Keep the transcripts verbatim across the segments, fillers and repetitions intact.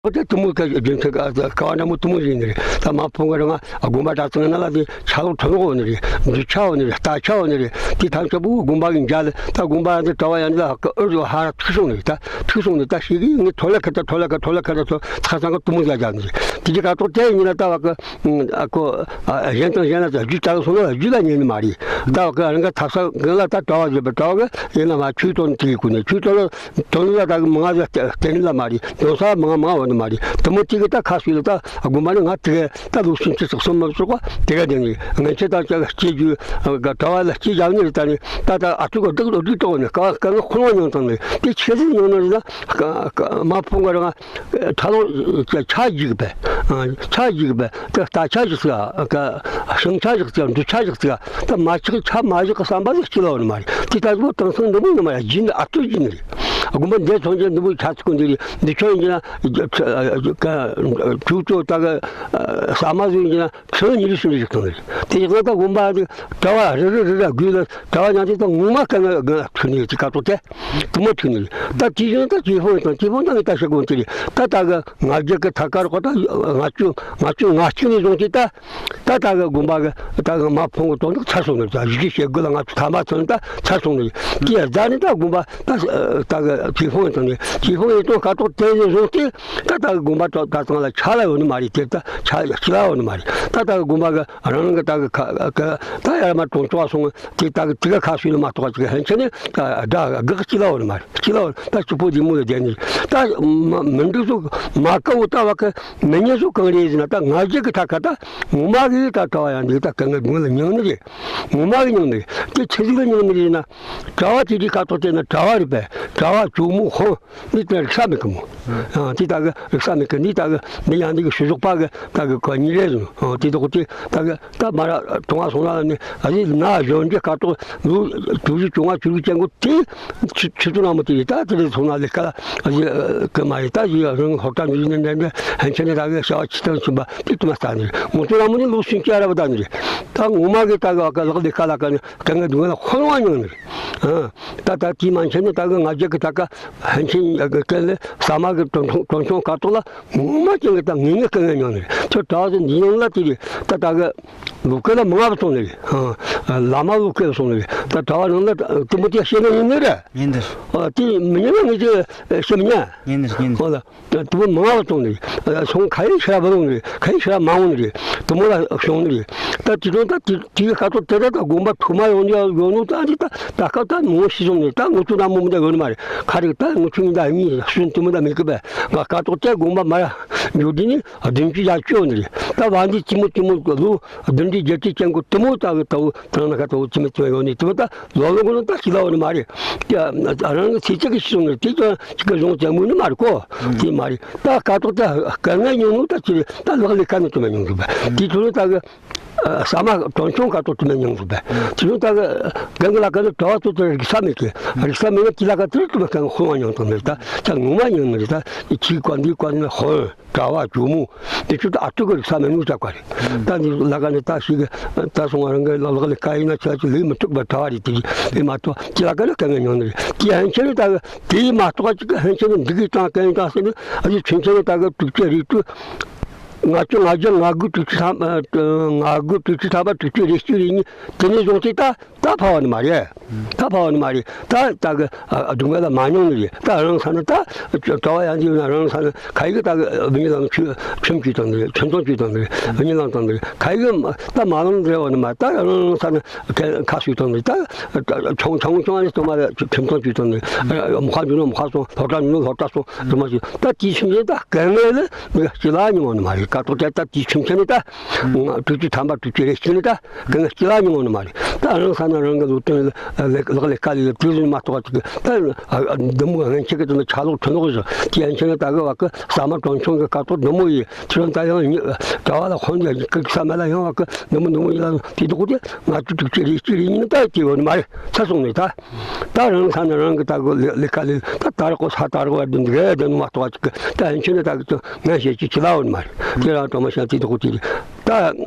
ད་དེ་མོ་གི་རྒྱུ་མཚན་ག་ཀ་བ་འདྲ་མོ་དེ་མོ་ཡིན་ནི་རེད། ད་མ་ཕོ་གི་རང་དགོན་པ་གྲྭ་ཚང་ན་ལ་དེ་ཆ་ལོག་ཁྲི་ལོག་ཡོད་ནི་རེད། འདུས་ཆ་ཡོད་ནི་རེད། རྟ་ཆ་ཡོད་ནི་རེད། དེ་ཐམས་ཅད་པོ་དགོན་པ་གི་མཇལ་ལ། ད་དགོན་པ་འདི་གྲྭ་བ་ཡང་འདི་ལ་ཧ་ཀ་ཨུ་རུ་ཧ་ར་ཐུག་སོང་ནི་རེད། ད་ཐུག་སོང་ནི་ད་ཤེས་གི་ངས་ཐོ་ལེ་ཁ་ད་ཐོ་ལེ་ཁ་ཐོ་ལེ་ཁ་ད་ཐོ་ཚ་ཚང་གི་དེ་མོ་ཡ་རྒྱག་ནི་རེད། དེ་གི་ཀ་ཐོག་དེ་ཡིན་ན་ད་བ་ཀ་ཨ་ཁོ་ཨ་གཞན་དང་གཞན་ལ་ད་རྒྱུ་ད་གི་སོང་ན་རྒྱུ་ལ་ཉན་ནི་མ་རེད། ད་བ་ཀ་རང་ག་ཐ་ས་གི་ལ་ད་གྲྭ་བ་ཟེར་བ་གྲྭ་བ་གི་ཡིན་ན་མ་ཆོས་དོན་དེ་གི་གུ་ནས་ཆོས་དོན་ལ། དོན་ལ་ད་གི་མང་ང་ཟེར་བསྟན་ལ་མ་རེད། འདོན་ས་མང་ང་མང་བ་ནི་མ་རེད། དེ་མོ་དེ་གི་ད་ཁ་སུ་ལ་ད་དགོན་པ་ནི་ང་དེ་གི་ད་ལུགས་སུན་ཅི་ཙག་སོང་མ་ཙོག་པ་དེ་ག་དེ་ནི་ངན་ཆེ་ད་ཅག་སྐྱེ་རྒྱུ་ག་གྲྭ་བ་ལ་སྐྱེ་རྒྱག་ནི་རེད། ད་ནི་ད་ད་ཨ་ཐུག་གི་སྡུག་སྡུག་ཏོག་ནི་ཀ་ཀ་ང་ཁོ་ལོ་མྱོང་དང་ནི་དེ་ཆེ་ཟིག་མྱོང་ནི་རེད། ད་མ་ཕོ་ག་རང་ཁྲ་ལོ་ཆ་རྒྱུག་པས། ཆ་རྒྱུག་པས། ད་རྟ་ཆ་ཞིག་ཟིག་ག་ཤིང་ཆ་ཞིག་ཟིག་ག་འབྲུ་ཆ་ཞིག་ཟིག་ག་ད་མ་ཆག་ཆ་མ་བཞག་གི་བསམ་པ་ཟིག་སྐྱེ་ལ་བ་ནི་མ་རེད། དེ་ལྟ་བུ་དེང་སང་འདི་མོ་ནི་མ་རེད། རྒྱུན་ཨ་ཐུར་རྒྱུན་རེད། དགོན་པ་འདི་ཚོང་ཅན་འདི་མོ་ཆ་ཚིག་གོ་འདི་རེད། འདི་ཆོ་ཡིན་གྱི་ན་ཀ་ཆུ་ཚོད་ད་ག་ས་མ་ཟིག་ཡིན་གྱི་ན་ཁྱོད་ཉིད་ལས་སུ་ལས་ཞིག་དང་རེད། དེ་ཡིན་ན་ད་དགོན་པ་འདི་གྲྭ་བ་རེ་རེ་རེ་རེ་དགོས་ལ་གྲྭ་བ་ཉག་དེ་ད་ངོ་མ་དཀའ་ངལ་དཀའ་ངལ་ཐུག་ནི་ཡོད་ཀྱི་ཀ་ཐོག་དེ་དེ་མོ་ཐུག་ནི་རེད། ད་དེ་བཞིན་ད་ཆེ་ཕོ་དང་ཆེ་ཕོ་ད་ངས་ད་ཤེས་དགོས་དེ་རེད། ད་ད་ག་ང་རྒྱལ་གི་ཐད་ཀར་གོ་ད་ང་ཆུ་ང་ཆུ་ང་གཅིག་ནས་བཟུང་སྟེ་ད་ད་ད་ག་དགོན་པ་གི་ད་ག་མ་ཕོ་གི་དོན་དག་ཚར་སོང་ནི་རེད། ད་གཞི་བྱེད་དགོས་ལ་ང་ཚོ་ཐ་མ་ཚོ་ནི་ད་ཚར་སོང་ནི་རེད། དེ་ཡ་ད་ནི་ད་དགོན་པ་ད་ད་ག་ཆེ་ཕོ་དང་ནི་ཆེ་ཕོ་ཡིན་དོན་ཁ་ཐོག་དེ་ནས་བཟུང་སྟེ་ད་ད་ག་དགོན་པ་ད་ད་ཚང་ལ་ཆ་ལ་ཡོད་ནི་མ་རེད། དེ་ད་ཆ་ལ་ཆ་ལ་ཡོད་ནི་མ་རེད། ད་ད་ག་དགོན་པ་གི་རང་རང་གི་ད་གི་ཁ་ཁ་ད་ཡར་མར་གྲོང་ཚོ་བ་སོང་དེ་ད་གི་དེ་ག་ཁ་སུས་ནི་མ་གཏོགས་ཅིག་ཧན་ཆེ་ནི་ད་དགག་གི་ལ་བ་ནི་མ་རེད། གི་ལ་བ་ད་གཅིག་པོ་དེ་མོ་ལ་བསྡད་ནི་ད་མི་འདུག་སོ་མ་ཀ་བོ་ད་བ་གི་མི་ཉན་སོ་གང་རེད་ཟེར་ན། ད་ང་རྒྱལ་གི་ཐད་ཀ་ད་ངོ་མ་གི་ད་གྲྭ་བ་ཡང་འདུག་ད་ག་ང་དགོན་ལ་མྱང་ནི་རེད། ངོ་མ་གི་མྱང་ནི་རེད། དེ་ཆི་ཟིག་ལ་མྱང་ནི་རེད་ན་གྲྭ་བ་དེ་དེ་ཁ་ཐོག་དེ་ན་གྲྭ་བ་རེད་པས། གྲྭ་བ་ཇོ་མོ་ཧོ། འདི་ལྟར་རིག་ས་མེད་གི་མོ། ཨ་དེ་ད་གི་རིག་ས་མེད་གི། འདི་ད་གི་འདི་ཡང་འདི་གི་ཞུ་ཞོགས་པ་གི་ད་གི་གོ་གཉིས་རེད་ཟེར། ཨ་དེ་དག་དེ་ད་གི་ད་མ་ར་གྲོང་བ་སོང་ན་ནི་ཨ་ནི་ན་གཞོན་གྱི་ཁ་ཐོག་ལོ་དྲུག་ཅུ་བཅོ་ལྔ་བཅུ་དྲུག་ཅན་གོ་དེ་ཆུ་ཆུ་ཚོད་ན་མོ་དེ་ད་དེ་རེད། སོང་ན་ལས་ཀ་ཨ་ནི་གི་མ་རེད། ད་ཡི་རང་ཧོར་ད་མི་ནན་ནན་ཧན་ཆེན་ནི་ད་གི་བྱ་བ་ཆི་ཐང་ཆུན་པ་དེ་དུ་མ་ལྟ་ནི་རེད། ངོ་ཚོ་ན་མོ་ནི་ལོ་སུན་ཅི་ཨ་ར་བ་ད་ནི་རེད། ད་ངོ་མ་གི་ད་གི་ཨ་ཀ་ལག་ལས་ཀ་ལ་ཀ་ནི་དཀའ་ངལ་སྡུག་བསྔལ་ལ་ཧོན་བ་མྱོང་ནི་རེད། ཨ་ད་ད་དེ་མ་ཆེན་ནི་ད་གི་ང་རྒྱལ་གི་ད་ག་ཧན་ཆེན་ཡ་གི་སྐད་ལས་ཟ་མ་གི་གྲོན་ཆུང་གྲོན་ཆུང་ཁ་ཐོག་ལ་ངོ་མ་ཅན་གི་ད་ངེས་ངེས་དཀའ་ངལ་མྱོང་ནི་རེད། ཁྱོད་གྲྭ་བ་ཚོ་འདི་ནང་ལ་དེ་རེད། ད་ད་གི་ལུག་སྐད་ལ་མང་བ་སོང་ནི་རེད། ཨ་བླ་མ་ལུག་སྐད་སོང་ནི་རེད། ད་གྲྭ་བ་ནང་ལ་དེ་མོ་དེ་བཤད་ན་ཡིན་ནི་རེད། ཡིན་འདིར། ཨ་དེ་མི་ཉན་ན་ངེས་ཀྱི་བཤད་མི་ཉན། ཡིན་འདིར་ཡིན། ཨོ་ལ། དུ་མ་མང་བ་གཏོང་ནི་རེད། སོང་ཁ་ཡི་ཤ་བ་ལོང་ནི་རེད། ཁ་ཡི་ཤ་མ་འོང་ནི་རེད། དུ་མོ་ལ་ཤོང་ནི་རེད། ད་དེ་དོན་ད་དེ་དེ་ཁ་ཐོག་དེ་ད་ད་དགོན་པ་ཐུ་མ་ཡོང་ནི་ཡོང་ནོ་ད་འདི་ད་ད་ཁ་ད་མོ་ཤི་སོང་ནི་ད་ངུ་ཆུ་ན་མོ་མི་ད་ཡོང་ནི་མ་རེད། ཁ་རེ་ད་ངུ་ཆུ་མི་ད་མི་སུན་དུ་མི་ད་མི་གི་བས་ང་ཁ་ཐོག་དེ་དགོན་པ་མ་ཡ་འཇུ་དི་ནི་བདུན་ཅུ་ཡར་བཅུ་ཡོང་ནི་རེད། ད་བ་འདི་ཅི་མོ་ཅི་མོ་ལུ་བདུན་ཅུ་བརྒྱད་ཅུ་ཅན་གོ་དུ་མོ་ད་གི་ད་བུ་ད་ན་ཁ་ད་བུ་ཅི་མོ་ཅི་མོ་ཡོང་ནི་དུ་མོ་ད། ལོ་ལོ་གོ་ནོ་ད་ཤི་ལ་བ་ནི་མ་རེད། ཡ་རང་གི་ཚེ་གཅིག་གི་ཤི་སོང་ནི་དེ་ཀྱང་གཅིག་གི་གཞུང་བཙན་མོ་ནི་མ་རེད་གོ། དེ་མ་རེད། ད་ཀ་ཐོག་ད་དཀའ་ངལ་མྱོང་ནོ་ད་ཅི་རེད། ད་ལག་ལས་ཀ་ནི་དུ་མ་མྱོང་གི་བ་དེ་ཚོ་ནི་ད་གི་ས་མ་གྲོན་ཆུང་ཀ་ཐོག་དུ་མ་མྱོང་གི་བ་དེ་ཚོ་ད་གི་གང་གི་ལ་ཀ་ནི་གྲྭ་བ་ཚོ་དེ་རིག་ས་མེད་གི་རིག་ས་མེད་ན་དེ་ལ་ཀ་དེ་དུ་མ་གང་ཧོན་བ་མྱོང་དང་མེད། ད་ད་ངོ་མ་མྱོང་ནི་རེད། ད་ཅི་ཀ་འདི་ཀ་ནི་ཧོན། གྲྭ་བ་ཇོ་མོ་འདི་ཚོ་ད་ཨ་ཐུར་གི་རིག་ས་མེད་ནོ་ཅག་པ་རེད། ད་འདི་ལ་ཀ་ནི་ད་ཞིག་གི་ད་སོང་བ་རང་གི་ལག་ལག་ལས་ཀ་ཡིན་ན་ཆ་ཅི་ལས་མི་ཐུབ་པ་གྲྭ་བ་རེད། དེ་རེད་མ་གཏོགས་ཅི་ལ་ཀ་ནི་དཀའ་ངལ་མྱོང་ནི་རེད། དེ་ཧན་ཆེན་ནི་ད་གི་དེ་མ་གཏོགས་ཅིག་གི་ཧན་ཆེན་ནི་འདི་གི་ཏང་གན་ཏང་ཟེར་ནི་ཨ་ཅི་ཆུན་ཆེན་ནི་ད་གི་དྲུག་ཅུ་རེ་དྲུག་ང་ཅུ་ང་བརྒྱ་ང་དགུ་དྲུག་ཅུ་ཐམ་ང་དགུ་དྲུག་ཅུ་ཐམ་པ་དྲུག་ཅུ་རེ་གཅིག་རེ་གཉིས་དེ་ནས་བཟུང་སྟེ་ད། ད་ཕ་བ་ནི་མ་རེད། ད་ཕ་བ་ནི་མ་རེད། ད་ད་གི་ཨ་སྡུག་བསྔལ་ལ་མ་མྱོང་ནི་རེད། ད་རང་ས་ནི་ད་གྲྭ་བ་ཡང་འདི་ཡོད་ན་རང་ས་ནི་ཁ་ཡི་གི་ད་གི་བུ་ཉི་ལང་ཆུ་ཆུམ་བཅུས་དང་ནི་རེད། ཆུམ་ཚོང་བཅུས་དང་ནི་རེད། བུ་ཉི་ལང་དང་ནི་རེད། ཁ་ཡི་གི་ད་མ་ལང་རེ་བ་ནི་མ། ད་རང་ས་ནི་ཁ་ཁ་སུས་དང་ནི་རེད། ད་ཆུང་ཆུང་ཆུང་ཨ་ནི་སྟོང་མ་རེད། ཆུམ་ཚོང་བཅུས་དང་ནི་རེད། མ་ཁ་འཇུ་ནོ་མ་ཁ་སོང་། ལྷོ་བྲག་འཇུ་ནོ་ལྷོ་བྲག་སོང་། དུ་མ་ཞིག་ད་དེའི་ཆུམ་ཆེན་ད་གན་ངེས་ལ་ནི་ཅི་ལ་མྱོང་བ་ནི་མ་རེད། ཀ་ཏོ་ཏེ་ད་དེའི་ཆུམ་ཆེན་ནི་ད་དྲུག་ཅུ་ཐམ་པ་དྲུག་ཅུ་རེ་གཅིག་ནི་ད། གང་སྐྱེ་བ་མྱོང་ནི་མ་རེད། ད་རང་ས་ན་རང་གི་ལུགས་དོན་ལ་ལག་ལག་ལས་ཀ་ལས་དུས་རིང་མ་གཏོགས་ཅིག་ད་འདི་མོ་ངན་ཆེ་གི་དོན་ཆ་ལོག་ཁྲི་ལོག་བཞག་དེ་ཡན་ཆད་ནི་ད་གི་བ་གི་ཟ་མ་གྲོན་ཆུང་གི་ཀ་ཐོག་འདི་མོ་ཡིན། ཁྱེད་རང་ད་ཡང་གྲྭ་བ་ལ་ཧོན་ཡ་ཀི་ས་མ་ལ་ཡང་བ་གི་འདི་མོ་འདི་མོ་ཡིན་ལ་དེ་དུ་གོ་དེ་ང་ཚོ་དྲུག་ཅུ་རེ་གཅིག་རེ་གཉིས་ནི་ད་སྐྱེ་བ་ནི་མ་རེད། ཚར་སོང་ནི་ད། ད་རང་ས་ན་རང་གི་ད་གི་ལས་ཀ་ལས་ད་ད་རག་གོ་ས་ད་རག་བ་འདི་འདི་ག་འདི་མ་གཏོགས་ཅིག་ད་ཡན་ཆད་ནི་ད་གི་ང་ཤེས་ཀྱི་ཁྱི་ལ་བ་ནི་མ་རེད། དེ་རང་གྲོ་མ་ཤ་དེ་དུ་གོ་དེ་རེད། ད་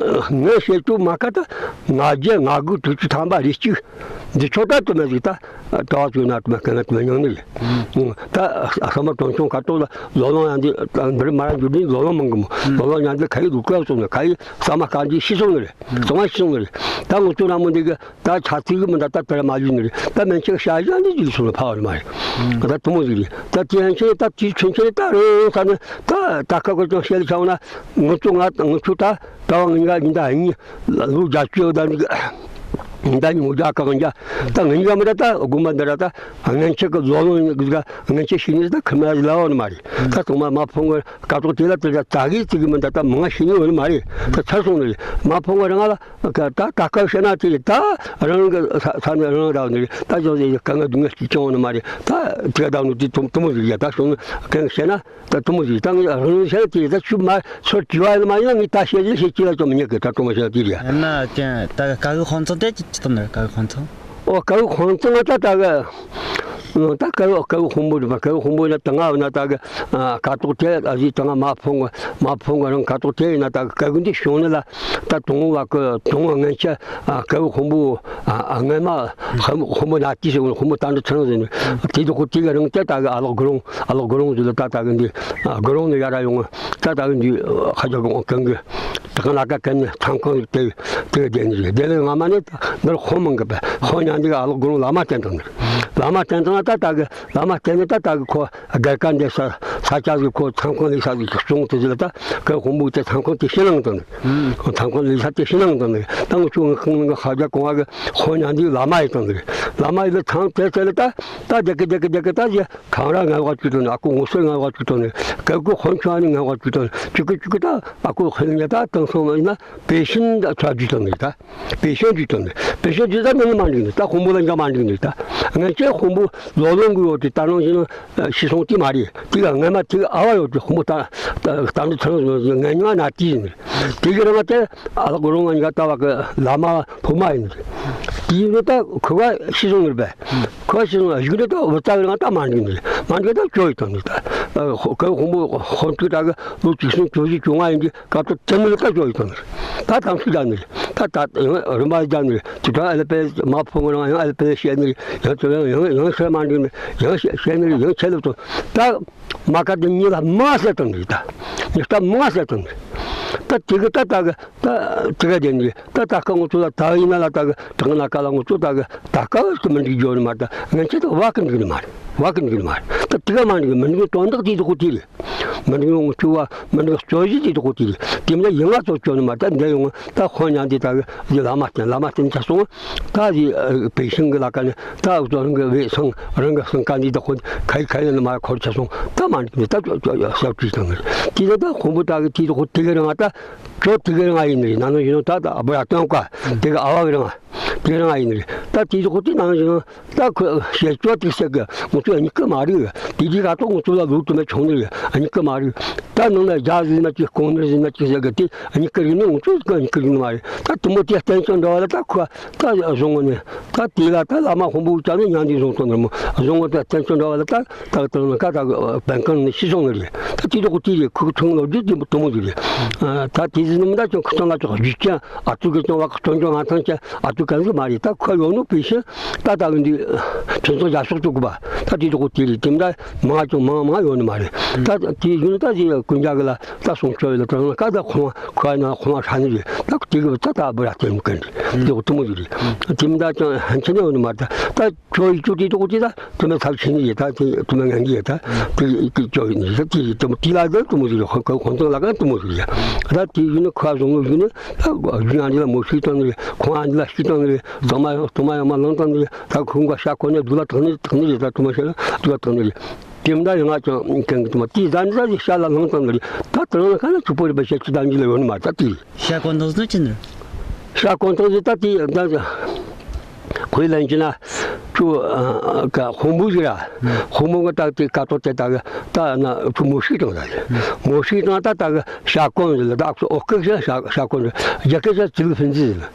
ངས་བཤད་རྒྱུ་མ་ཁ་ད་ང་རྒྱལ་ང་དགུ་དྲུག་ཅུ་ཐམ་པ་རེ་གཅིག་འདི་ཆོ་ད་དུ་མ་ཟིག་ད། ད་བ་ཚོ་ན་དུ་མ་ག་ན་དུ་མ་མྱོང་ནི་རེད། ད་ས་མ་དོན་ཆུང་ཁ་ཐོག་ལ་ལོ་ལོང་ཡང་འདི་འདིར་མ་ར་འཇུ་འདི་ལོ་ལོང་མང་གི་མོ། ལོ་ལོང་ཡང་འདི་ཁ་ཡི་རུ་ཀ་སོང་ནི། ཁ་ཡི་ས་མ་ཁ་འདི་ཤི་སོང་ནི་རེད། ཚང་མ་ཤི་སོང་ནི་རེད། ད་ངོ་ཚོ་ན་མོ་འདི་གི་ད་ཆ་ཚིག་གི་མི་འདྲ་ད་དེར་མ་ལུས་ནི་རེད། ད་མན་ཆད་ཤ་ཡང་འདི་འཇུ་སོང་ནི་ཕ་བར་མ་རེད། ད་དུ་མོ་ཟིག་རེད། ད་དེ་ཡན་ཆད་ད་དེ་ཆུན་ཆད་ད་རེད་ས་ནི། ད་ད་ཁ་ཁ་ཅང་བཤད་ལ་ཆ་བ་ན་ངོ་ཚོ་ང་ངོ་ཚོ་ད། ད་བ་ངན་ག་ཉི་ཟླ་གཉིས། ལོ་བརྒྱད་ཅུ་ཡོད་ད་ནི། ཉི་ཟླ་གཉིས་མོ་རྒྱ་གང་རྒྱ། ད་ངན་ག་མི་ད་ད་དགོན་པ་འདི་ར་ད། སྔན་ཆད་གི་ལོ་ལོང་ཡིན་གི་ག་སྔན་ཆད་ཤི་ནི་ད་ཁི་མ་ལ་བ་ནི་མ་རེད། ད་ཚང་མ་མ་ཕོང་གི་ཀ་ཏོག་དེ་ལ་དེ་ད་ད་གི་ཙི་གི་མི་ད་ད་མང་ཤི་ནི་ཡོད་ནི་མ་རེད། ད་ཚར་སོང་ནི་རེད། མ་ཕོང་གི་རང་ལ་ད་ད་ཀ་བཤད་ན་དེ་ད་རང་གི་ས་ས་ནི་རང་ར་ནི་རེད། ད་ཅང་ཟེ་ག་ང་སྡུག་བསྔལ་ཅི་ཅང་ནི་མ་རེད། ད་དེ་ག་ད་ནི་དེ་དུམ་དུམ་ཟིག་ཡ་ད་སོང་ནི་གང་བཤད་ན། ད་དུ་མོ་ཟིག་ད་ངས་རང་བཤད་དེ་ད་ཆུ་མ་ཚོར་དྲི་བ་ཡིན་མ་ཡིན་ན། ངས་ད་བཤད་ཀྱི་བཤད་ཀྱི་ལ་ཅོ་མི་ཉན་གི། ད་དུ་མོ་བཤད་དེ་རེད། ཡིན་ན་ཀྱང་ད་ཀ་གི་དཔང་ཚང་དེ་ཅི་ཅི་ཏམ་ནི་རེད། ཀ་གི་དཔང་ཚང་། ཨོ་ཀ་གི་དཔང་ཚང་ང་ད་ད་གི་ད་ཀ་གི་ཀ་གི་དཔོན་པོ་རེད་པ། ཀ་གི་དཔོན་པོ་ཡིན་ན་ད་ང་བ་ན་ད་གི་ཀ་ཏོག་དེ་ཨ་ཟི་ད་ང་མ་ཕོང་གི་མ་ཕོང་གི་རང་ཀ་ཏོག་དེ་ཡིན་ན་ད་གི་ཀ་གི་འདི་བྱུང་ནི་ལ། ད་དུང་བ་གི་དུང་བ་ངན་ཆ་ཀ་གི་དཔོན་པོ་ཨ་ངན་མ་དཔོན་པོ་ན་དེ་ཟེར་དཔོན་པོ་ད་འདི་ཚང་ཟེར་ནི་དེ་དུ་ཁོ་དེ་གི་རང་དེ་ད་གི་ཨ་ལགས་གུ་རུང་ཨ་ལགས་གུ་རུང་དེ་ལ་ད་ད་གི་འདི་གུ་རུང་ནི་ཡ་ར་ཡོང་། ད་ད་གི་འདི་ཁ་ཇག་གི་གང་གི་ད་ག་ལ་ཀ་གན་ནི་ཐང་ཁང་དེ་དེ་གི་དེ་ནི་དེ་ལས་ང་མ་ནི་འདིར་དཔོན་མང་གི་པ། དཔོན་ཉན་འདི་གི་ཨ་ལགས་གུ་རུང་བླ་མ་བསྟེན་དང་ནི། བླ་མ་བསྟེན་དང་ད་ད་གི་བླ་མ་བསྟེན་ནི་ད་ད་གི་ཁོ་སྒར་ཀ་འདི་ས་ས་ཆ་ཟིག་ཁོ་ཐང་ཁང་ལས་ས་ཟིག་སོང་དེ་ཟིག་ལ་ད་ཀ་གི་དཔོན་པོ་དེ་ཐང་ཁང་དེ་ཕྱི་ནང་དང་ནི། ཐང་ཁང་ལས་ས་དེ་ཕྱི་ནང་དང་ནི། ད་ང་ཆུ་ང་ཁང་ནང་གི་ཁ་ཇག་གང་གི་དཔོན་ཉན་འདི་བླ་མ་ཡི་དང་ནི། བླ་མ་ཡི་ལ་ཐང་དེ་དེ་ལ་ད་ད་དེ་གི་དེ་གི་དེ་གི་ད་ཡི། གང་ར་ངལ་བ་བཅུག་དོ་ནི། ཨ་ཁུ་ངོ་སོ་ངལ་བ་བཅུག་དོ་ནི། ཀ་གི་དཔོན་ཆུང་ནི་ངལ་བ་བཅུག་དོ་ནི། བཅུག་གི་བཅུག་གི་ད་ཨ་ཁུ་དཔོན་ཉ་ད་དང་སོང་བ་ཡིན་ན་བེ་ཤིན་ད་ཚ་བཅུག་དོ་ནི་ད། བེ་ཤིན་བཅུག་དོ་ནི། བེ་ཤིན་བཅུག་ད་ནི་མ་འགྲིག་ནི། ད་དཔོན་པོ་ལ་འཇག་མ་འགྲིག་ནི་ད། ངན་ཆད་དཔོན་པོ་ལོ་ལོན་གི་ཡོད་དེ་ད་ནང་བཞིན་ཤི་སོང་དེ་མ་རེད། དེ་ག་ངན་མ་དེ་ག་ཨ་བ་ཡོད་དེ་དཔོན་པོ་ད་ད་ད་འདི་ཚང་ངན་ཉ་ན་དེ་ཡིན་ནི། དེ་གི་རིང་ང་དེ་ཨ་ལགས་གུ་རུང་ང་ཉ་ད་བ་གི་བླ་མ་ཕོ་མ་ཡིན་ནི། དེ་ཡིན་ནི་ད་ཁུ་བ་ཤི་སོང་ནི་རེད་པས། ཁོ་ཤི་སོང་བཞུགས་ནས་ད་འུ་ཙ་གི་རང་ད་མ་འགྲིག་ནི་རེད། མ་འགྲིག་ད་ཅོ་ཡི་དང་ནི་ད། ཨ་ཁོ་ཁོ་དཔོན་པོ་དཔོན་ཕྲུག་ད་གི་ལོ་བཅུ་གསུམ་བཅུ་བཞི་བཅོ་ལྔ་ཡིན་གི་ཀ་ཏོག་དེ་ནི་ད་ཅོ་ཡི་དང་ནི་རེད། ད་དམ་ཚིག་རྒྱབ་ནི་རེད། ད་ད་ཡང་རིམ་པ་རྒྱབ་ནི་རེད། དེ་ད་ཨ་ལེ་པེ་མ་ཕོ་ངོ་རང་ཡང་ཨ་ལེ་པེ་བཤད་ནི་རེད། ཡང་དེ་ཡང་ཡང་ཡང་བཤད་མ་འགྲིག་ནི་ཡང་བཤད་བཤད་ནི་རེད། ཡང་ཆད་ལབ་དང་ད། མ་ཀ་དེ་ཉིད་ལ་མ་ཟེར་དང་ནི་རེད་ད། ཉི་ཤུ་རྩ་མ་ཟེར་དང་ནི་རེད། ད་དེ་གི་ད་ད་གི་ད་དེ་ག་དེ་ནི་ད་ད་ཀ་ངོ་ཚོ་ལ་ད་ཡིན་ན་ལ་ད་གི་དྲག་ན་ཀ་ལ་ངོ་ཚོ་ད་གི་ད་ཀ་ཟིག་མི་འགྲིག་རྒྱུ་ནི་མ་རེད། ད་ངན་ཆད་ད་བ་གི་འགྲིག་ནི་མ་རེད། བ་གི་འགྲིག་ནི་མ་རེད། ད་དེ་ག་མ་འགྲིག་མི་འགྲིག་དོན་དག་དེ་དོ་ཁོ་དེ་རེད། མི་འགྲིག་ངོ་ཚོ་བ་མི་འགྲིག་རྩོད་གཞི་དེ་དོ་ཁོ་དེ་རེད། དེ་མིན་ཡིན་ང་ཚོ་སྐྱོན་ནི་མ་རེད། ད་འདི་ཡོང་ད་དཔོན་ཉན་དེ་ད་གི་བླ་མ་བསྟེན་བླ་མ་བསྟེན་ཆ་སོང་། ད་དེ་བེ་ཤིང་གི་ལ་ཀ་ནི་ད་རང་གི་བེ་སང་རང་གི་སང་ཀ་འདི་ད་ཁོ་ཁ་ཡི་ཁ་ཡི་ནི་མ་འཁོར་ཆ་སོང་། ད་མ་འགྲིག་ནི་ད་ཅོ་ཅོ་ཡ་ཞབས་ཀྱིས་དང་ནི་དེ་ད་ད་དཔོན་པོ་ད་གི་དེ་ད་ཁོ་དེ་གི་རང་ད། ཁྱོད་དེ་གི་རང་ཡིན་ནི་རེད། ན་ནིང་བཞིན་ད་ད་ཨ་བུ་ར་སྟོན་ཀ་དེ་གི་ཨ་བ་གི་རང་དེ་གི་རང་ཡིན་ནི་རེད། ད་དེ་ད་ཁོ་དེ་ན་ནིང་བཞིན་ད་ཁོ་ཞེ་ཅོ་དེ་ཟེར་གི་ང་ཚོ་ཡ་གཉིས་ཀ་མ་རེད། དེ་དེ་ག་ཏོ་ང་ཚོ་ལ་ལོ་དུ་མ་ཆུང་ནི་རེད། ཨ་གཉིས་ཀ་མ་རེད། ད་ནང་ན་རྒྱ་ཟིན་ན་ཅིག་གོང་ནི་ཟིན་ན་ཅིག་ཟེར་གི་དེ་ཨ་གཉིས་ཀ་རེད་ནི་ང་ཚོ་ག་གཉིས་ཀ་རེད་ནི་མ་རེད། ད་དུ་མོ་དེ་བསྟན་ཆོག་འདྲ་བ་ལ་ད་ཁོ་ད་བཟུང་ངོ་ནི། ད་དེ་ལ་ད་བླ་མ་དཔོན་པོ་ཅག་ནི་ཉང་དེ་བཟུང་ཐོན་ནི་མོ་བཟུང་ངོ་ད་བསྟན་ཆོག་འདྲ་བ་ལ་ད་ད་དང་ན་ཀ་ད་བན་ཀང་ནི་ཤི་སོང་ནི་རེད། ད་དེ་ད་ཁོ་དེ་རེད། ཁོ་གི་ཐུང་ལོ་རྒྱུས་དེ་དུ་མོ་དེ་རེད། ད་དེ་ཟིན་ནི་མི་ད་ཅང་ཁོ་ཚང་ལ་ཅང་རྒྱུས་ཅན་ཨ་ཏུ་གི་ཅང་བ་ཁོ་ཚོ་ཅང་ང་ཐང་ཅན་ཨ་ཏུ་ག་ཟིག་མ་རེད། ད་ཁོ་ཡོང་ནོ་པེ་ཤི་ད་ད་གི་འདི་ཕུན་ཚོགས་རྒྱ་ཤོག་ཅུག་གི་པ། ད་དེ་ད་ཁོ་དེ་རེད། དེ་མི་ད་མང་ཅུང་མང་མང་ཡོང་ནི་མ་རེད། ད་དེ་ཡིན་ད་དེ་ཀུན་ཀྱག་གི་ལ་ད་སོང་ཆོག་ཡོད་ལ་དྲང་ན་ཀ་ད་ཁོང་ཁོ་ཡ་ན་ཁོང་ཧྲ་ནི་རེད། ད་དེ་གི་ད་ད་བུ་ར་དེ་མི་ཀན་རེད། དེ་ཁོ་དུ་མོ་དེ་རེད། དེ་མི་ད་ཅང་ཧན་ཆེ་ནི་ཡོང་ནི་མ་རེད། ད་ཁྱོད་ཡིག་ཚོ་དེ་ད་ཁོ་དེ་ད་དུ་མ་ཚབ་ཆེ་ནི་རེད། ད་དེ་དུ་མ་ངན་གི་རེད། ད་དེ་ཡིག་ཚོ་ཡིན་ནི་རེད། དེ་དུ་མོ་དེ་ལ་ད་དུ་མོ་དེ་རེད། ཁོ་ཁོ་ཁོང་ཚོ་ལ་ཀ་དུ་མོ་དེ་རེད། ད་དེ་ཡིན་ན་ཁོ་བཟང་ངོ་ཡིན་ནི་ད་རྒྱུན་ཨ་འདི་ལ་མོ་ཤི་བཏང་ནི་རེད། ཁོང་ཨ་འདི་ལ་ཤི་བཏང་ནི་རེད། ཚང་མ་ཡང་ཚང་མ་ཡང་མ་ལང་བཏང་ནི་རེད། ད་ཁོང་ག་ཤ་ཁོ་ནས་སྡུག་ལ་བཏང་ནི་བཏང་ནི་རེད། ད་དུ་མ་ཤ་ལ་སྡུག་ལ་བཏང་ནི་རེད། དེ་མི་ད་ཡང་ང་ཅང་གན་གི་དུ་མ་དེ་ཟ་འདྲ་ཞིག་ཤ་ལ་ལངས་ཙམ་རེད། ད་དེ་རང་ལ་ག་ལ་ཆུ་པོ་རེད་པ། ཤ་ཆུ་ད་འཇི་ལ་ཡོད་ནི་མ་ད་དེ་ཤ་ཀོན་ཐང་ཟེར་ཅི་ནི། ཤ་ཀོན་ཐང་ཟེར་ད་དེ་ད་ཁོའི་ལན་གྱི་ན་ཆུ་ཀ་དཔོན་པོ་ཞིག་ར་དཔོན་པོ་གི་ད་དེ་ཀ་ཏོ་དེ་ད་གི་ད་ན་ཆུ་མོ་ཤིག་དང་ད་མོ་ཤིག་དང་ད་ད་གི་ཤ་ཀོན་ཟེར་ལ་ད་ཨོ་ཀི་ཤ་ཤ་ཀོན་ཟེར་རྒྱ་སྐད་ཤ་ཅི་ལུགས་ཕན་ཚི་ཟེར།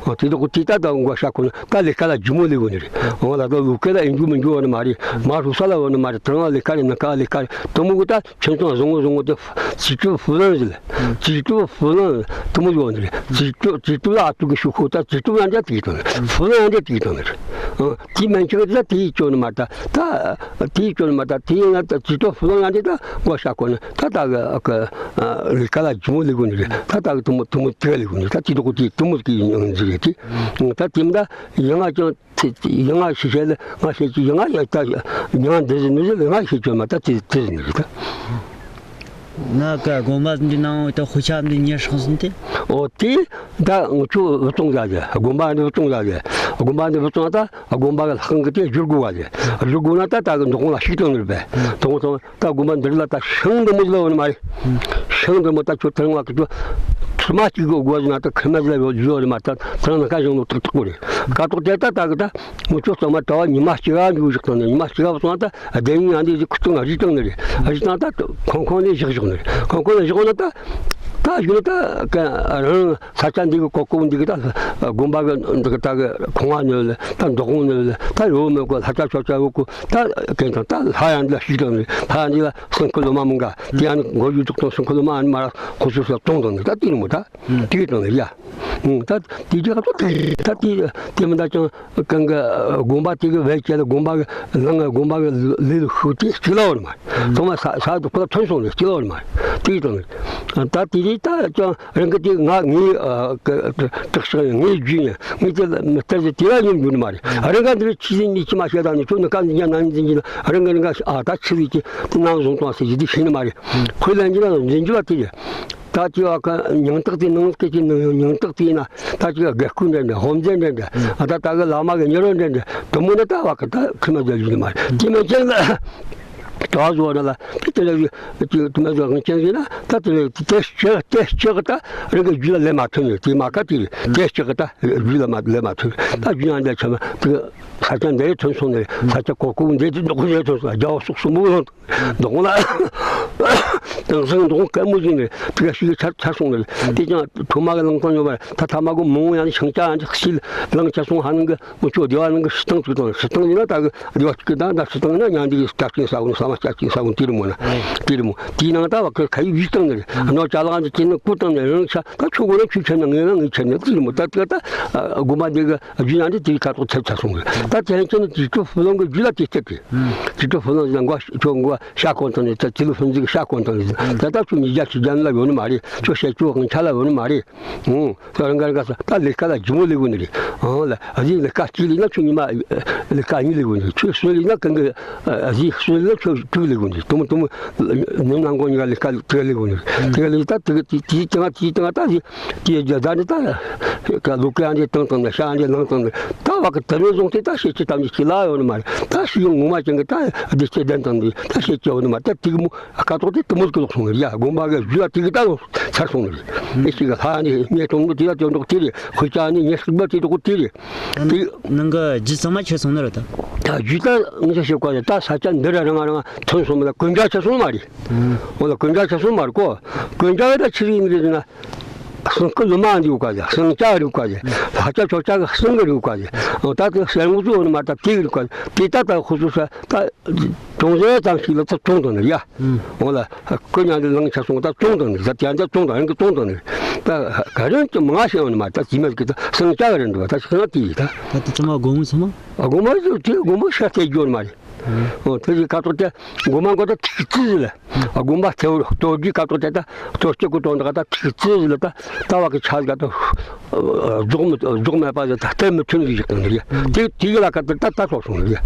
ཨ་དེ་དག་དེ་ད་ད་འགོ་ཤ་ཁོ་ན་ད་ལས་ཀ་ལ་ཇུ་མོ་ལས་གོ་ནི་རེད། འོ་ལ་ད་ལུག་སྐད་ལ་ཨིན་ཇུ་མི་འཇུ་བ་ནི་མ་རེད། མ་རུ་ས་ལ་བ་ནི་མ་རེད། དྲང་ལ་ལས་ཀ་རེད། ན་ཀ་ལས་ཀ་རེད། དུ་མོ་གི་ད་ཁྱོད་ཚོ་བཟང་ངོ་བཟང་ངོ་དེ་ཙི་ཀྲུ་ཧྥུ་ལན་ཟེར། ཙི་ཀྲུ་ཧྥུ་ལན་དུ་མོ་ཡོད་ནི་རེད། ཙི་ཀྲུ་ཙི་ཀྲུ་ལ་ཨ་ཏུ་གི་ཤུ་ཁོ་ད་ཙི་ཀྲུ་ལ་འདྲ་དེ་གི་དང་ནི་རེད། ཧྥུ་ལན་འདྲ་དེ་གི་དང་ནི་རེད། ཨ། དེ་མན་ཆད་ད་དེ་ཡིས་བཅོ་ནི་མ་ད། ད་དེ་ཡིས་བཅོ་ནི་མ་ད། དེ་ཡིན་ན་ད་ཇུས་གཏོགས་ཕུག་ལོང་ཡང་དེ་ད་མགོ་ཤ་གོ་ནི་ད། ད་གི་གི་ལས་ཀ་ལ་ལྗིད་མོ་ལས་དགོས་ནི་རེད། ད་ད་གི་དུ་མོ་དུ་མོ་དེ་ལས་དགོས་ནི་ད། དེ་དུ་གོ་དེ་དུ་མོ་གི་ཡང་ཟིག་རེད་དེ། ད་དེ་མ་ད་ཡང་ང་ཅང་དེ་ཡང་ང་ཤེས་བྱ་ལ་ང་ཤེས་ཀྱི་ཡང་ང་ཡ་ད་ཡང་འདི་ཟིག་ནི་ཟིག་ལ་ང་ཤེས་བཅོ་མ་ད། དེ་དེ་ཟིག་ནི་རེད་ད། ང་ག་དགོན་པ་འདི་ནང་ད་དཔེ་ཆ་འདི་ཉར་ཤོག་ཟིན་ཏེ། ཨོ་དེ་ད་ང་ཚོ་བུ་ཚོང་ཟ་ཟེ། དགོན་པ་འདི་བུ་ཚོང་ཟ་ཟེ། དགོན་པ་འདི་བུ་ཚོང་ད་དགོན་པ་གི་ལྷག་གི་དེ་བསྒྱུར་དགོས་བ་ཟེ། བསྒྱུར་དགོས་ན་ད་ད་གི་འདུ་ཁང་ལ་ཞིག་བཏང་ནི་རེད་པས། འདུ་ཁང་ཚང་ད་དགོན་པ་འདི་ལ་ད་ཤིང་འདི་མོ་ཟིག་ལ་ཡོད་ནི་མ་རེད། ཤིང་འདི་མོ་ད་ཁྱོད་ཐེངས་མ་གི་ཚོ་ཁྲི་མ་གཅིག་གི་སྒོ་ཟིག་ན་ད་ཁེར་མ་ཟིག་ལ་ཡོད་ཡོད་ནི་མ། ད་ཐེངས་ན་ཁ་བཞག་ནོ་ཏག་ཏག་གོ་རེད། ཀ་ཏོག་དེ་ད་ད་གི་ད་ང་ཚོ་ཚང་མ་གྲྭ་བ་ཉི་མ་གཅིག་ག་འཇུག་བཞག་བཏང་ནི། ཉི་མ་གཅིག་ག་བུ་ཚོང་ད་བདེན་ཡང་འདི་ཟིག་ཁུ་ཚང་རིག་བཏང་ནི་རེད། རིག་བཏང་ད་ཁང་ཁང་ནས་བཞག་བཞག་ནི་རེད། ཁང་ཁང་ནས་བཞག་ན་ད་ད་གཞུག་ནས་ད་ག་རང་ས་ཆ་འདི་གི་གོ་སྐབས་འདི་གི་ད་དགོན་པ་གི་འདི་གི་ད་གི་ཁང་བ་ནོ་ལ་ད་འདུ་ཁང་ནོ་ལ་ད་ཡོད་མེད་གོ། ལྷ་ཆ་ཆོ་ཆ་ཡོད་གོ། ད་གན་དང་ད་ལྷ་ཡང་འདི་ལ་ཞིག་བཏང་ནི་རེད། ལྷ་ཡང་འདི་ལ་སེམས་ཁུར་ལོ་མ་མང་ག་དེ་ཡང་མགོ་ཡུ་ཐོག་དང་སེམས་ཁུར་ལོ་མ་ཨ་ནི་མ་ར་ཁོ་ཚོ་ས་བཙོང་བཏང་ནི་ད། དེ་ནི་མོ་ད་དེ་བཏང་ནི་རེད་ཡ། ཨང་། ད་དེ་རྒྱ་གར་ད་དེ་ད་དེ་དེ་མི་ད་ཅང་གང་གི་དགོན་པ་དེ་གི་བེད་སྤྱད་ལ་དགོན་པ་གི་ནང་གི་དགོན་པ་གི་ལས་ལ་ཤུགས་དེ་གཅིག་ལ་བར་མ། ཚང་མ་ས་ས་དུ་ཁོ་ལ་ཐོན་སོང་ནས་གཅིག་ལ་བར་མ། དེ་དང་ད་དེ་རེད། ད་ཅང་རང་གི་དེ་ང་ངའི་དྲག་ཤག་ངའི་རྒྱུ་ཡིན། ངའི་དེ་ལ་མི་སྟེར་ཟེར་དེ་ལ་ཉན་རྒྱུ་ནི་མ་རེད། རང་ག་འདིར་ཆི་ཟིན་ནི་ཆི་མ་བཤད་ད་ནི་ཁྱོད་ནི་ག་འཛིན་རྒྱ་ནང་འཛིན་གྱི་ན་རང་གི་རང་ག་ཨ་ད་ཆི་ཟིན་གྱི་དེ་ནང་བཟུང་བཏང་ཟེར་གྱི་དེ་ཤེས་ནི་མ་རེད། ཁོས་ལན་གྱི་ན་འཛིན་རྒྱུ་བ་དེ་རེད། ད་ཅི་བ་ཀ་མྱང་སྟག་དེ་ནང་སྐད་ཀྱི་ནང་མྱང་སྟག་དེ་ན་ད་ཅི་ག་དགེ་སྐོས་འདྲ་འདྲ་ཧོམ་རྫས་འདྲ་འདྲ། ཨ་ད་ད་གི་བླ་མ་གི་ཉེ་རོ་འདྲ་འདྲ་དུ་མོ་ནི་ད་བ་ཀ་ད་ཁི་མ་རྫ་ཡིན་མ་རེད། དེ་མིན་ཅན་ལ་གྲྭ་བ་བཟོ་ན་ལ་དེ་དེ་ལ་དེ་དུ་མ་བཟོ་ཧང་ཅན་ཟེར་ན་ད་དེ་ལ་དེ་ལྕགས་དེ་ལྕགས་ད་རང་གི་རྒྱུད་ལ་ལས་མ་ཐོན་ནས་དེ་མ་ཀ་དེ་དེ་ལྕགས་ད་རྒྱུད་ལ་མ་ལས་མ་ཐོན། ད་རྒྱུད་ཡང་འདྲ་ཆ་མ་དེ་ས་ཆ་འདྲ་ཐོན་སོང་ནས་ས་ཆ་གོ་གོ་འདྲ་དེ་འདོག་འདྲ་ཐོན་སོང་། རྒྱ་བ་སོག་སོག་མོ་ཡོང་། མདོག་ལ། དེང་སང་མདོག་དཀར་མོ་ཟིན་ནས་དེ་ག་ཞིག་ཆར་ཆར་སོང་ནས་དེ་ཀྱང་ཐོག་མ་གི་ལང་ཐང་ཡོད་པ་ད་ཐ་མ་གི་མང་ཡང་ཤིང་ཆ་ཡང་ཤིལ་ལང་ཆ་སོང་ཧ་ནང་གི་མུ་ཆོ་སྡེ་བ་ནང་གི་སྲིད་ཐང་ཚུགས་དང་། སྲིད་ཐང་ཡིན་ན་ད་གི་སྡེ་བ་ཚུགས་གི་ད་ད་སྲིད་ཐང་ཡིན་ན་ཉང་འདི་གི་སྐྱ་ཆིན་ས་བོ་ས་མ་སྐྱ་ཆིན་ས་བོ་དེ་རི་མོ་ན་དེ་རི་མོ་དེའི་ནང་ད་བ་ཁ་ཁ་ཡི་བིས་བཏང་ནས་རེད། ནོ་ཅ་ལག་འདི་ཅི་ནི་བཀུར་བཏང་ནས་རང་ཆ་ད་ཆོ་གོ་ན་ཆུ་ཆེ་ན་ངེས་ན་ངེས་ཆེ་ན་དེ་རི་མོ་ད་དེ་ད་དགོན་པ་འདི་གི་རྒྱུ་ཡང་འདི་དེའི་ཁ་ཐོག་ཐེབས་ཚར་སོང་གི། ད་དེ་ཡང་ཅི་ནི་དེ་ཚོ་ཕུ་ལོང་གི་རྒྱུ་ལ་དེ་སྟེར་གི། དེ་ཚོ་ཕུ་ལོང་ཟེར་མགོ་ཁྱོད་མགོ་ཤ་གོང་ཐང་ནས་ད་དེ་ལུ་ཕུན་ཚོགས་ཤ་གོང་ཐང་ནས་ད་ད་ཁྱོད་ཉིས་བརྒྱ་ཆིག་བརྒྱ་ལ་ཡོད་ནི་མ་རེད། ཁྱོད་ཤ་ཁྱོད་དབང་ཆ་ལ་ཡོད་ནི་མ་རེད། ཨང་། ཁྱོད་རང་ག་རང་ག་ས་ད་ལས་ཀ་ལ་ལྗིད་མོ་ལས་དགོས་ནི་རེད། ཨང་ལ་ཨ་ཟིག་ལས་ཀ་གཅིག་ལས་ན་ཁྱོད་ཉི་མ་ལས་ཀ་གཉིས་ལས་དགོས་ནི་རེད། ཁྱོད་གསོན་ལས་ན་གང་གི་ཨ་ཟིག་གསོན་ལས་ན་ཁྱོད་དྲུག་ལས་དགོས་ནི་རེད། དུ་མོ་དུ་མོ་ཉིན་ནང་གོ་ཉི་ག་ལས་ཀ་དྲུག་ལས་དགོས་ནི་རེད། དྲུག་ལས་ད་དྲུག་དེ་དེ་དེ་ང་དེ་དེ་ང་ད་ཟིག་དེ་རྒྱ་ད་ནི་ད་ཀ་ལུ་ཀ་ཡང་དེ་བཏང་བཏང་ནས་ཤ་ཡང་དེ་ལངས་བཏང་ནས་ད་བ་གི་དེ་ནས་བཟུང་སྟེ་ད་ཤེས་ཀྱི་ད་མི་ཤེས་ལ་ཡོད་ནི་མ་རེད། ད་ཤེས་ཡོང་ངོ་མ་ཅན་གི་ད་བདེ་སྐྱིད་ལྡན་བཏང་ནས་ད་ཤེས་ཀྱི་ཡོད་ནི་མ་རེད། ད་དེ་གི་མོ་ཁ་ཐོག་དེ་དེ་མོ་གི་ལོག་སོང་ནི་རེད་ཡ། དགོན་པ་གི་རྒྱུ་ལ་དེ་གི་ད་ལོག་ཚར་སོང་ནི་རེད། ཨེ་ཤེས་གི་ལྷ་ནི་ཉེ་གཏོང་ནི་དེ་ལ་དེ་འདོག་དེ་རེད། ཁོ་ཅག་ནི་ཉེ་སྲིག་པ་དེ་འདོག་དེ་རེད། དེ་ནང་གི་རྒྱུ་ཚང་མ་ཁྱེར་སོང་ནི་རེད་ད། ད་རྒྱུ་ད་ངས་ཤེས་གོ་ད་ས་ཆ་འདི་ར་རང་རང་ཐོན་སོང་མི་ལ་གོན་རྒྱ་ཆ་སོང་མ་རེད། འོ་ལ་གོན་རྒྱ་ཆ་སོང་མ་རེད་གོ། གོན་རྒྱ་ད་ཆི་རེད་ཡིན་རེད་ན། སེང་གི་ལོ་མ་འདི་ཡོད་ག་ཟེ། སེང་ལྕགས་རེད་ག་ཟེ། ལྷ་ལྕགས་ཆོས་ལྕགས་གི་སེང་གི་རེད་ག་ཟེ། ཨོ་ད་དེ་སེར་མོ་ཚོ་ནི་མ་ད་དེ་རེད་ག་ཟེ། དེ་ད་ད་ཁོ་ཚོ་ས་ད་གྲོང་གསེབ་ཙམ་ཞིག་ལ་ད་བཙོང་དང་ནི་ཡ། ཨོ་ལ་ཁོ་ཉང་དེ་ལང་ཆ་སོང་ད་བཙོང་དང་ནི་ད་དེ་ཡང་ད་བཙོང་དང་རང་གི་བཙོང་དང་ནི་ད་ག་རེ་ཅི་མང་ཤེས་ཡོང་ནི་མ་ད་ཇི་མ་གི་ད་སེང་ལྕགས་གི་རེད་འདུག་ད་ཤི་ན་དེ་ཡི་ད། ད་དེ་ཚང་མ་སྒོར་མོ་ཚང་མ། ཨ་སྒོར་མོ་ཚོ་དེ་སྒོར་མོ་ཤ་སྟེར་རྒྱུ་ནི་མ་རེད། ཨོ་དེ་ཡི་ཁ་ཐོག་དེ་སྒོར་མོ་མགོ་ད་ཐིག་ཙི་ལ། ཨ་དགོན་པ་གཙོ་བོ་གཏོར་རྒྱུའི་ཁ་ཐོག་དེ་ད་གཏོར་སྐྱོད་ཀྱི་དོན་དག་ད་ཐིག་ཙི་ལ་ད་ལྟ་བ་གི་ཆ་ག་ད་རྫོགས་མི་རྫོགས་མེད་པ་ད་སྟེར་མི་ཐུབ་ནི་ཞིག་དང་རེད། དེ་དེ་གི་ལ་ཁ་ད་ད་ད་སོགས་སོང་རེད།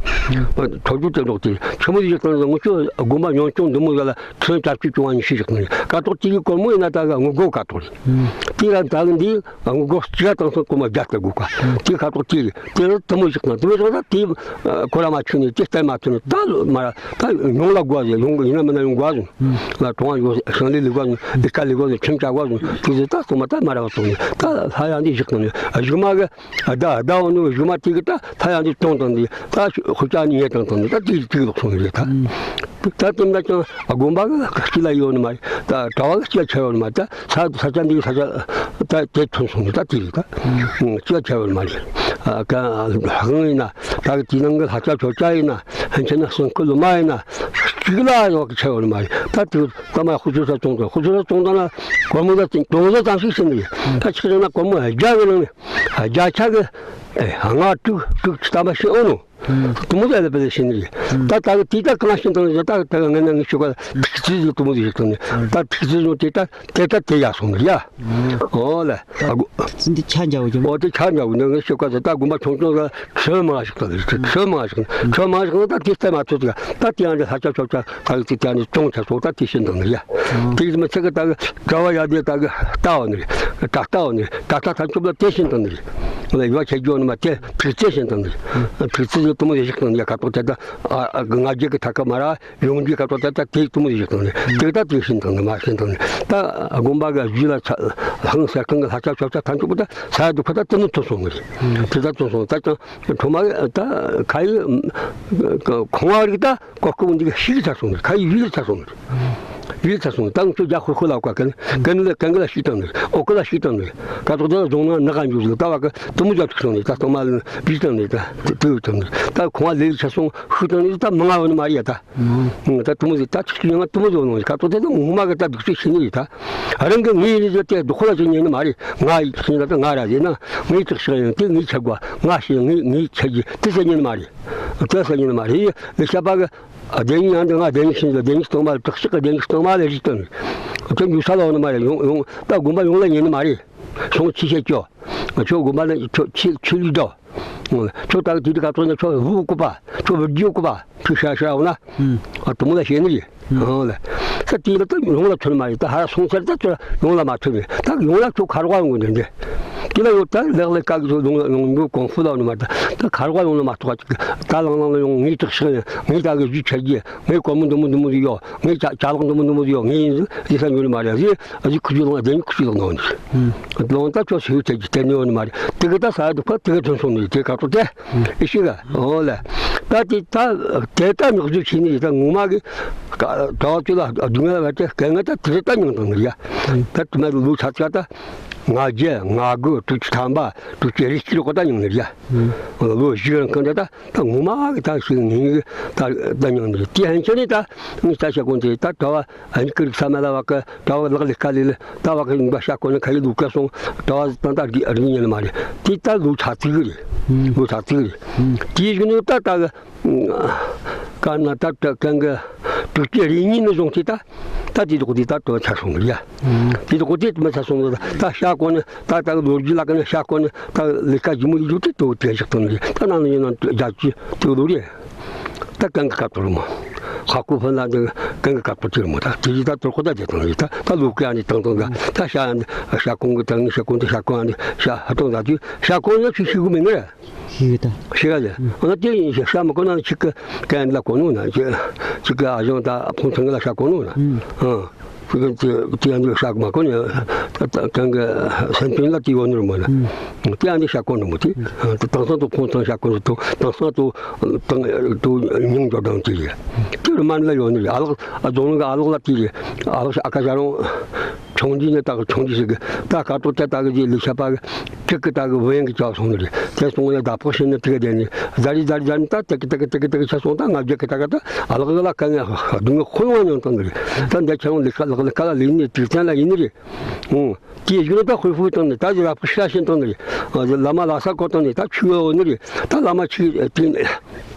ཐོབ་རྒྱུ་དེ་འདོག་དེ་ཆི་མོ་ཞིག་དང་ངུ་ཆོ་དགོན་པ་ཉོ་ཆུང་འདི་མོ་ལ་ཁྲི་བརྒྱད་ཅུ་བཅུ་བ་ཉི་ཤུ་ཞིག་དང་རེད། ཁ་ཐོག་དེ་གི་སྒོར་མོ་ཡིན་ན་ད་ག་དངུལ་སྒོར་ཁ་ཐོག་རེད། དེ་ལ་ད་གི་འདི་དངུལ་སྒོར་གཅིག་དང་སོགས་སྒོར་མོ་བརྒྱ་སྟེར་དགོས་ཀ་དེ་ཁ་ཐོག་དེ་རེད། དེ་རུ་དེ་མོ་ཞིག་དང་དེ་མོ་ཞིག་ད་དེ་ཁོ་ར་མ་ཆུ་ནས་དེ་སྟེར་མ་ཐུབ་ནས་ད་ལོ་མ་ར་ད་ཡོང་ལ་དགོས་ཟེར། ཡོང་གི་ཡིན་ན་མིན་ན་ཡོང་དགོས་ཟེར། ལ་གྲོང་བ་ཡོང་ཞིང་ལས་ལས་དགོས་ཟེར། ལས་ཀ་ལས་དགོས་ཟེར། ཁྱིམ་བྱ་དགོས་ཟེར། དེ་ཟེར་ད་སོང་མ་ད་མ་ར་བ་སོང་ནས་ད་ལྷ་ཡང་འདི་བཞག་ནས་གཞུག་མ་གི་ཟླ་ཟླ་འོ་ནུ་གཞུག་མ་དེ་གི་ད་ལྷ་ཡང་འདི་གཏོང་དང་འདི་ད་ཤུ་ཤུ་ཅག་ནི་ཡེ་དང་དང་འདི་ད་དེ་དེ་ལོག་སོང་རེད་ད། ད་དེ་འདྲ་ཀྱང་དགོན་པ་གི་སྐྱིད་ལ་ཡོད་ནི་མ་རེད། ད་གྲྭ་བ་གི་སྐྱིད་ཆེ་ཡོད་ནི་མ་རེད། ད་ས་ས་ཆ་འདི་གི་ས་ཆ་ད་དེ་ཐོན་སོང་ནི་ད་དེ་རེད་ད། སྐྱིད་ཆེ་ཡོད་ནི་མ་རེད། ཨ་ག་ལྷ་ཁང་ཡིན་ན་ད་གི་དེ་ནང་གི་ལྷ་ཆ་ཆོས་ཆ་ཡིན་ན་ཧན་ཆེ་ན་སེང་ཁུ་ལོ་མ་ཡིན་ན་གཅིག་ལ་ཡོད་གི་ཆེ་ཡོད་ནི་མ་རེད། ད་དེ་ད་མ་ཧུ་ཚུ་ས་བཙོང་དང་ཧུ་ཚུ་ས་བཙོང་དང་ན་སྒོར་མོ་ད་ཙིང་གྲོང་ས་ཙམ་ཞིག་ཟིན་ནི་རེད། ད་ཆི་ཟེར་ན་སྒོར་མོ་བརྒྱ་གི་ནང་ནས་བརྒྱ་ཆ་གི་ཨེ། ལྔ་དྲུག་དྲུག་ཅུ་ཐམ་པ་བྱིན་ཨོ་ནོ། ཨུམ། དེ་མོ་ཟིག་ལ་བུད་ལ་བྱིན་ནི་རེད། ཨུམ། ད་ད་གི་དེ་ད་གང་བྱིན་བཏང་ནི་ཟིག། ད་ད་གི་ངས་ན་ངས་ཤོད་ག་ཐིག་ཚིག་ཟིག་དེ་མོ་ཟིག་བྱིན་བཏང་ནི། ཨུམ། ད་ཐིག་ཚིག་ཟིག་དེ་ད་དེ་ད་དེ་ཡར་སོང་ནི་རེད་ཡ། ཨུམ། ཨོ་ལེ། ད་ཨ་གོ། ཚིག་འདི་ཆ་འཇའ་བོ་ཅིག། ཨོ་དེ་ཆ་འཇའ་བོ་ནི་ངས་ཤོད་ག་ཟིག། ད་དགོན་པ་ཆུང་ཆུང་ཟིག་ཁྲི་མང་ཞིག་ད་ལེ། ཁྲི་མང་ཞིག་ཁྲི་མང་ཞིག་ན་ད་དེ་སྟབས་མ་ཐུབ་ཟིག། ད་དེ་ཡང་འདི་ལྷ་ཆ་ཆོ་ཆ་ད་གི་ཚིག་དེ་ཡང་འདི་ཅུང་ཆ་སོང་། ད་དེ་བྱིན་བཏང་ནི་རེད་ཡ། ཨུམ། དེ་གི་མི་ཚད་གི་ད་གི་གྲྭ་བ་ཡ་དེ་ད་གི་ད་བ་ནི་རེད། ད་ལྟ་བ་ནི་རེད། ད་ལྟ་ཐམས་ཅད་ལ་དེ་བྱིན་བཏང་ནི་རེད། ལ་ཡོ་ཆེ་རྒྱུ་ནི་མ་དེ་ཕྲུག་རྩེ་བྱིན་བཏང་ནི། ཕྲུག་རྩེ་ཟིག་དེ་མོ་ཟིག་བཞག་བཏང་ནི་ཡ། ཁ་ཐོག་དེ་ད་ཨ་ཨ་ང་རྒྱལ་གི་ཐད་ཀ་མ་ར་ཡོང་རྒྱུའི་ཁ་ཐོག་དེ་ད་དེ་དེ་མོ་ཟིག་བཞག་བཏང་ནི། དེ་ད་དེ་བྱིན་བཏང་ནི་མ་བྱིན་བཏང་ནི། ད་དགོན་པ་གི་གཞི་ལ་ཚ་ལྷང་སེ་ཁང་གི་ལྷ་ཆ་ཆོ་ཆ་ཐམས་ཅད་པོ་ད་ས་ཡ་དུ་ཁ་ད་དེ་ནི་ཐོན་སོང་ནི་རེད། དེ་ད་ཐོན་སོང་། ད་ཀྱང་ཁྲོ་མ་གི་ད་ཁ་ཡི་ཁང་བ་རིགས་ད་གོ་སྐབས་འདི་གི་ཤིག་ཚར་སོང་ནི། ཁ་ཡི་ཡུལ་ཚར་སོང་ནི་རེད། ཡིད་ཚ་སོང་། ད་ང་ཚོ་རྒྱ་ཧུར་ཧུར་ལ་བཀའ་གན་གན་ལ་གན་གི་ལ་ཤི་དང་ནི། ཨོ་གི་ལ་ཤི་དང་ནི། ཀ་ཐོག་དེ་ལ་རྫོང་ནང་ནག་ག་འཇུ་ཟིག། ད་བ་གི་དུ་མུ་ཇ་ཐུག་སོང་ནི། ད་སྟོང་མ་ལ་བི་དང་ནི། ད་དུ་དུ་དང་ནི། ད་ཁོང་ལ་ལས་ཆ་སོང་ཧུ་དང་ནི། ད་མི་ང་བ་ནི་མ་རེད་ཡ། ད་ད་དུ་མུ་ཟིག་ད་ཆིག་ཆིག་ཡང་དུ་མུ་ཟིག་ནང་ཀ་ཐོག་དེ་ད་ངོ་མ་གི་ད་སྡུག་ཅུ་ཤི་ནི་རེད། ད་རང་གི་ངའི་རིགས་དེ་སྡུག་ཁོ་ལ་ཅི་ཉན་ནི་མ་རེད། ང་ཡི་ཤི་ན་ད་ང་ར་ཟེར་ན། ངའི་ཅིག་ཤི་ཡང་དེ་ངའི་ཆ་དགོས། ང་ཤི་ངའི་ངའི་ཆ་གི་དེ་ཟེར་ཉན་ནི་མ་རེད། དེ་ཟེར་ཉན་ནི་མ་རེད། ལས་བྱ་བ་གི་ཨ། བདེན་ཡང་འདི་ང་བདེན་ཤིང་ལ་བདེན་སྟོང་མ་ལ་དྲག་ཤག་གི་བདེན་སྟོང་མ་ལ་རིག་དང་། ཁྱོད་འཇུ་ས་ལ་འོ་ནི་མ་རེད། ཡོང་ཡོང་ད་དགོན་པ་ཡོང་ལ་ཉན་ནི་མ་རེད། སོང་ཆི་བྱེད་ཀྱོ། ཁྱོད་དགོན་པ་ལ་ཁྱོད་ཆི་ཆི་ལུས་འགྲོ། ཁྱོད་ད་གི་དུས་དུ་ག་ཚོད་ན་ཁྱོད་བུ་བཀོད་པ། ཁྱོད་བུ་རྒྱུ་བཀོད་པ། ཁྱོད་ཤ་ཤ་འོ་ན། ཨ། དུ་མོ་ལ་བཤད་ནི་རེད། ཨོ་ལེ། ས་དེ་ལ་ད་ཡོང་ལ་ཐོན་མ་རེད། ད་ཧ་སོང་ཚར་ད་ཚོ་ཡོང་ལ་མ་ཐོན་མེད། ད་ཡོང་ལ་ཁྱོད་ཁ་རོག་ཡོང་དགོས་འདི་འདི། དེ་ལ་ཡོད་ད་ལེགས་ལེགས་ཀ་གི་ཚོ་ཡོང་ལ་ཡོང་མགོ་གོང་ཧྥུ་ལ་ནི་མ་ད་ད་ཁ་རོག་ཡོང་ལ་མ་ཐོག་ཅིག། ད་ལང་ལང་ལ་ཡོང་ངའི་དྲག་ཤག་ཡིན། ངའི་ད་གི་རྒྱུ་ཆ་རྒྱུ། ངའི་གོར་མོ་འདི་མོ་འདི་མོ་ཡོད། ངའི་ཅ་ཅ་ལག་འདི་མོ་འདི་མོ་ཡོད། ངའི་ཡིན་ཟི་ས་ཉོ་ནི་མ་རེད། ཟི་ཨ་ཟི་ཁུ་ཆུ་ལང་བདེན་ཁུ་ཆུ་ལང་ནོ་ནི། ལོང་ད་ཁྱོད་སུ་ཡོད་ཆ་རྒྱུ་དེ་ནི་ཡོད་ནི་མ་རེད། དེ་གི་ད་ས་ཡ་དུ་ཁ་དེ་གི་ཐོན་སོང་ནི་དེ་ག་ཚོད་དེ། ཨེ་ཤེས་ག། ཨོ་ལེ། ད་དེ་ད་དེ་ད་ཉོག་བཟོ་བྱས་ནས་ད་ངོ་མ་གི་ད་བ་ཚོ་ལ་སྡུག་བསྔལ་བ་དེ་སྐད་ངན་ད་དེ་ད་མྱངས་དང་ནི་ཡ། ད་དེ་མ་ལོ་ཆ་ཚ་ད་ང་རྒྱལ་ང་རྒོད་དྲུག་ཅུ་ཐམ་པ་དྲུག་ཅུ་རེ་གཅིག་ལོ་ཀ་ད་མྱངས་ནི་ཡ། ལོ་བཞི་རིང་གང་ད་ད་ད་ངོ་མ་གི་ད་ཞིག་ངེས་གི་ད་ད་མྱངས་ནི་དེ་ཧན་ཆེ་ནི་ད་ངི་ད་ཤ་གོན་དེ་ད་ད་བ། ཨ་ནི་ཀི་རིག་ས་མ་ལ་བ་ཀི་ད་བ་ལག་ལས་ཀ་ལས་ལ་ད་བ་ཀི་ཡིན་པ་ཤ་གོ་ནི་ཁ་ཡི་ལུག་ཀ་སོང་ད་བ་ད་ད་རྒྱུ་རིག་ཉན་མ་རེད། དེ་ད་ལོ་ཆ་ཚིག་རེད། ལོ་ཆ་ཚིག་རེད། དེའི་གཞུག་ནས་ད་ད་གི་ཀ་ན་ད་ད་གང་གི་དྲུག་ཅུ་རེ་གཉིས་ནས་བཟུང་སྟེ་ད་ད་དེ་དོག་དེ་ད་དོ་ཆ་སོང་རེད་ཡ། དེ་དོག་དེ་མ་ཆ་སོང་ད་ཤ་གོ་ནི་ད་ད་ལོ་རྒྱུས་ལ་ཀ་ནི་ཤ་གོ་ནི་ད་ལས་ཀ་ཇི་མོ་ཡིན་རྒྱུ་དེ་དོ་དེ་ཞིག་དང་རེད། ད་ན་ནི་ཡིན་ན་རྒྱ་ཅི་དེ་ལོ་རེད། ད་གང་གི་ཁ་ཐོར་མོ། ཧ་ཀོ་ཕན་ལ་འདི་གང་གི་ཁ་ཐོར་ཐིར་མོ། ད་དེ་ཡི་ད་ཐོར་ཁོ་ད་དེ་དང་ཡི་ད་ད་ལུག་གི་ཨ་ནི་དང་དང་ད་ད་ཤ་ཨ་ནི་ཤ་གོང་གི་དང་ནི་ཤ་གོང་དེ་ཤ་གོང་ཨ་ནི་ཤ་ཧ་ཏོང་ད་དུས་ཤ་གོང་ཡང་ཆུ་ཤི་གུ་མི་ངར་ཤི་གི་ད་ཤི་ག་ལེ། ཨ་ན་དེ་ཡིན་ཤ་ཤ་མ་གོ་ན་ཆིག་གི་གན་ལ་གོ་ནོ་ན་ཆིག་གི་ཨ་ཞང་ད་ཕུང་ཚང་གི་ལ་ཤ་གོ་ནོ་ན་ཨ། དེ་དེ་ཡང་དེ་ཤ་མ་གོ་ནི་ད་ད་གང་གི་སེམས་དོན་ལ་དེ་ཡོད་ནི་རེད་མོ་ན། དེ་ཡང་དེ་ཤ་གོ་ནི་མོ་དེ། དེ་དེང་སང་དུ་ཁོང་ཚང་ཤ་གོ་ནི་དུ་དེང་སང་དུ་དང་དུ་ཉུང་འཇོག་དང་དེ་རེད། དེ་རུ་མ་ནི་ལ་ཡོད་ནི་རེད། ཨ་ལགས་ཨ་རྫོང་ནང་གི་ཨ་ལགས་ལ་དེ་རེད། ཨ་ལགས་ཨ་ཁ་ཤ་རང་ཆུང་དུས་ནས་ད་གི་ཆུང་དུས་ཞིག་གི་ད་ཁ་ཐོག་དེ་ད་གི་ལས་བྱ་བ་གི་ཁྲིག་གི་ད་གི་བུ་ཡན་གི་ཅག་སོང་ནི་རེད། དེ་སོང་ནས་ཟླ་ཕོགས་བྱས་ནས་དེ་ག་དེ་ནས་ཟ་རི་ཟ་རི་ཟ་ནི་ད་དེ་གི་དེ་གི་དེ་གི་དེ་གི་ཆ་སོང་ད་ང་རྒྱལ་གི་ད་ག་ད་ཨ་ལགས་ལ་དཀའ་ངལ་སྡུག་བསྔལ་ཁོ་ཡོང་བ་མྱོང་བཏང་ནི་རེད། ད་འདི་ཁྱེད་རང་ལས་ཀ་ལག་ལས་ཀ་ལ་ལས་ནས་དུས་ཚན་ལ་ཡིན་ནི་རེད། ཨོ། དེའི་གཞུག་ནས་ད་ཧུར་ཧུར་བཏང་ནས་ད་ཟི་ལ་ཕུ་ཤ་ཤེན་བཏང་ནི་རེད། བླ་མ་ལ་ས་བསྐོར་བཏང་ནས་ད་ཆུ་ཡོད་ནི་རེད། ད་བླ་མ་ཆུ་དེ་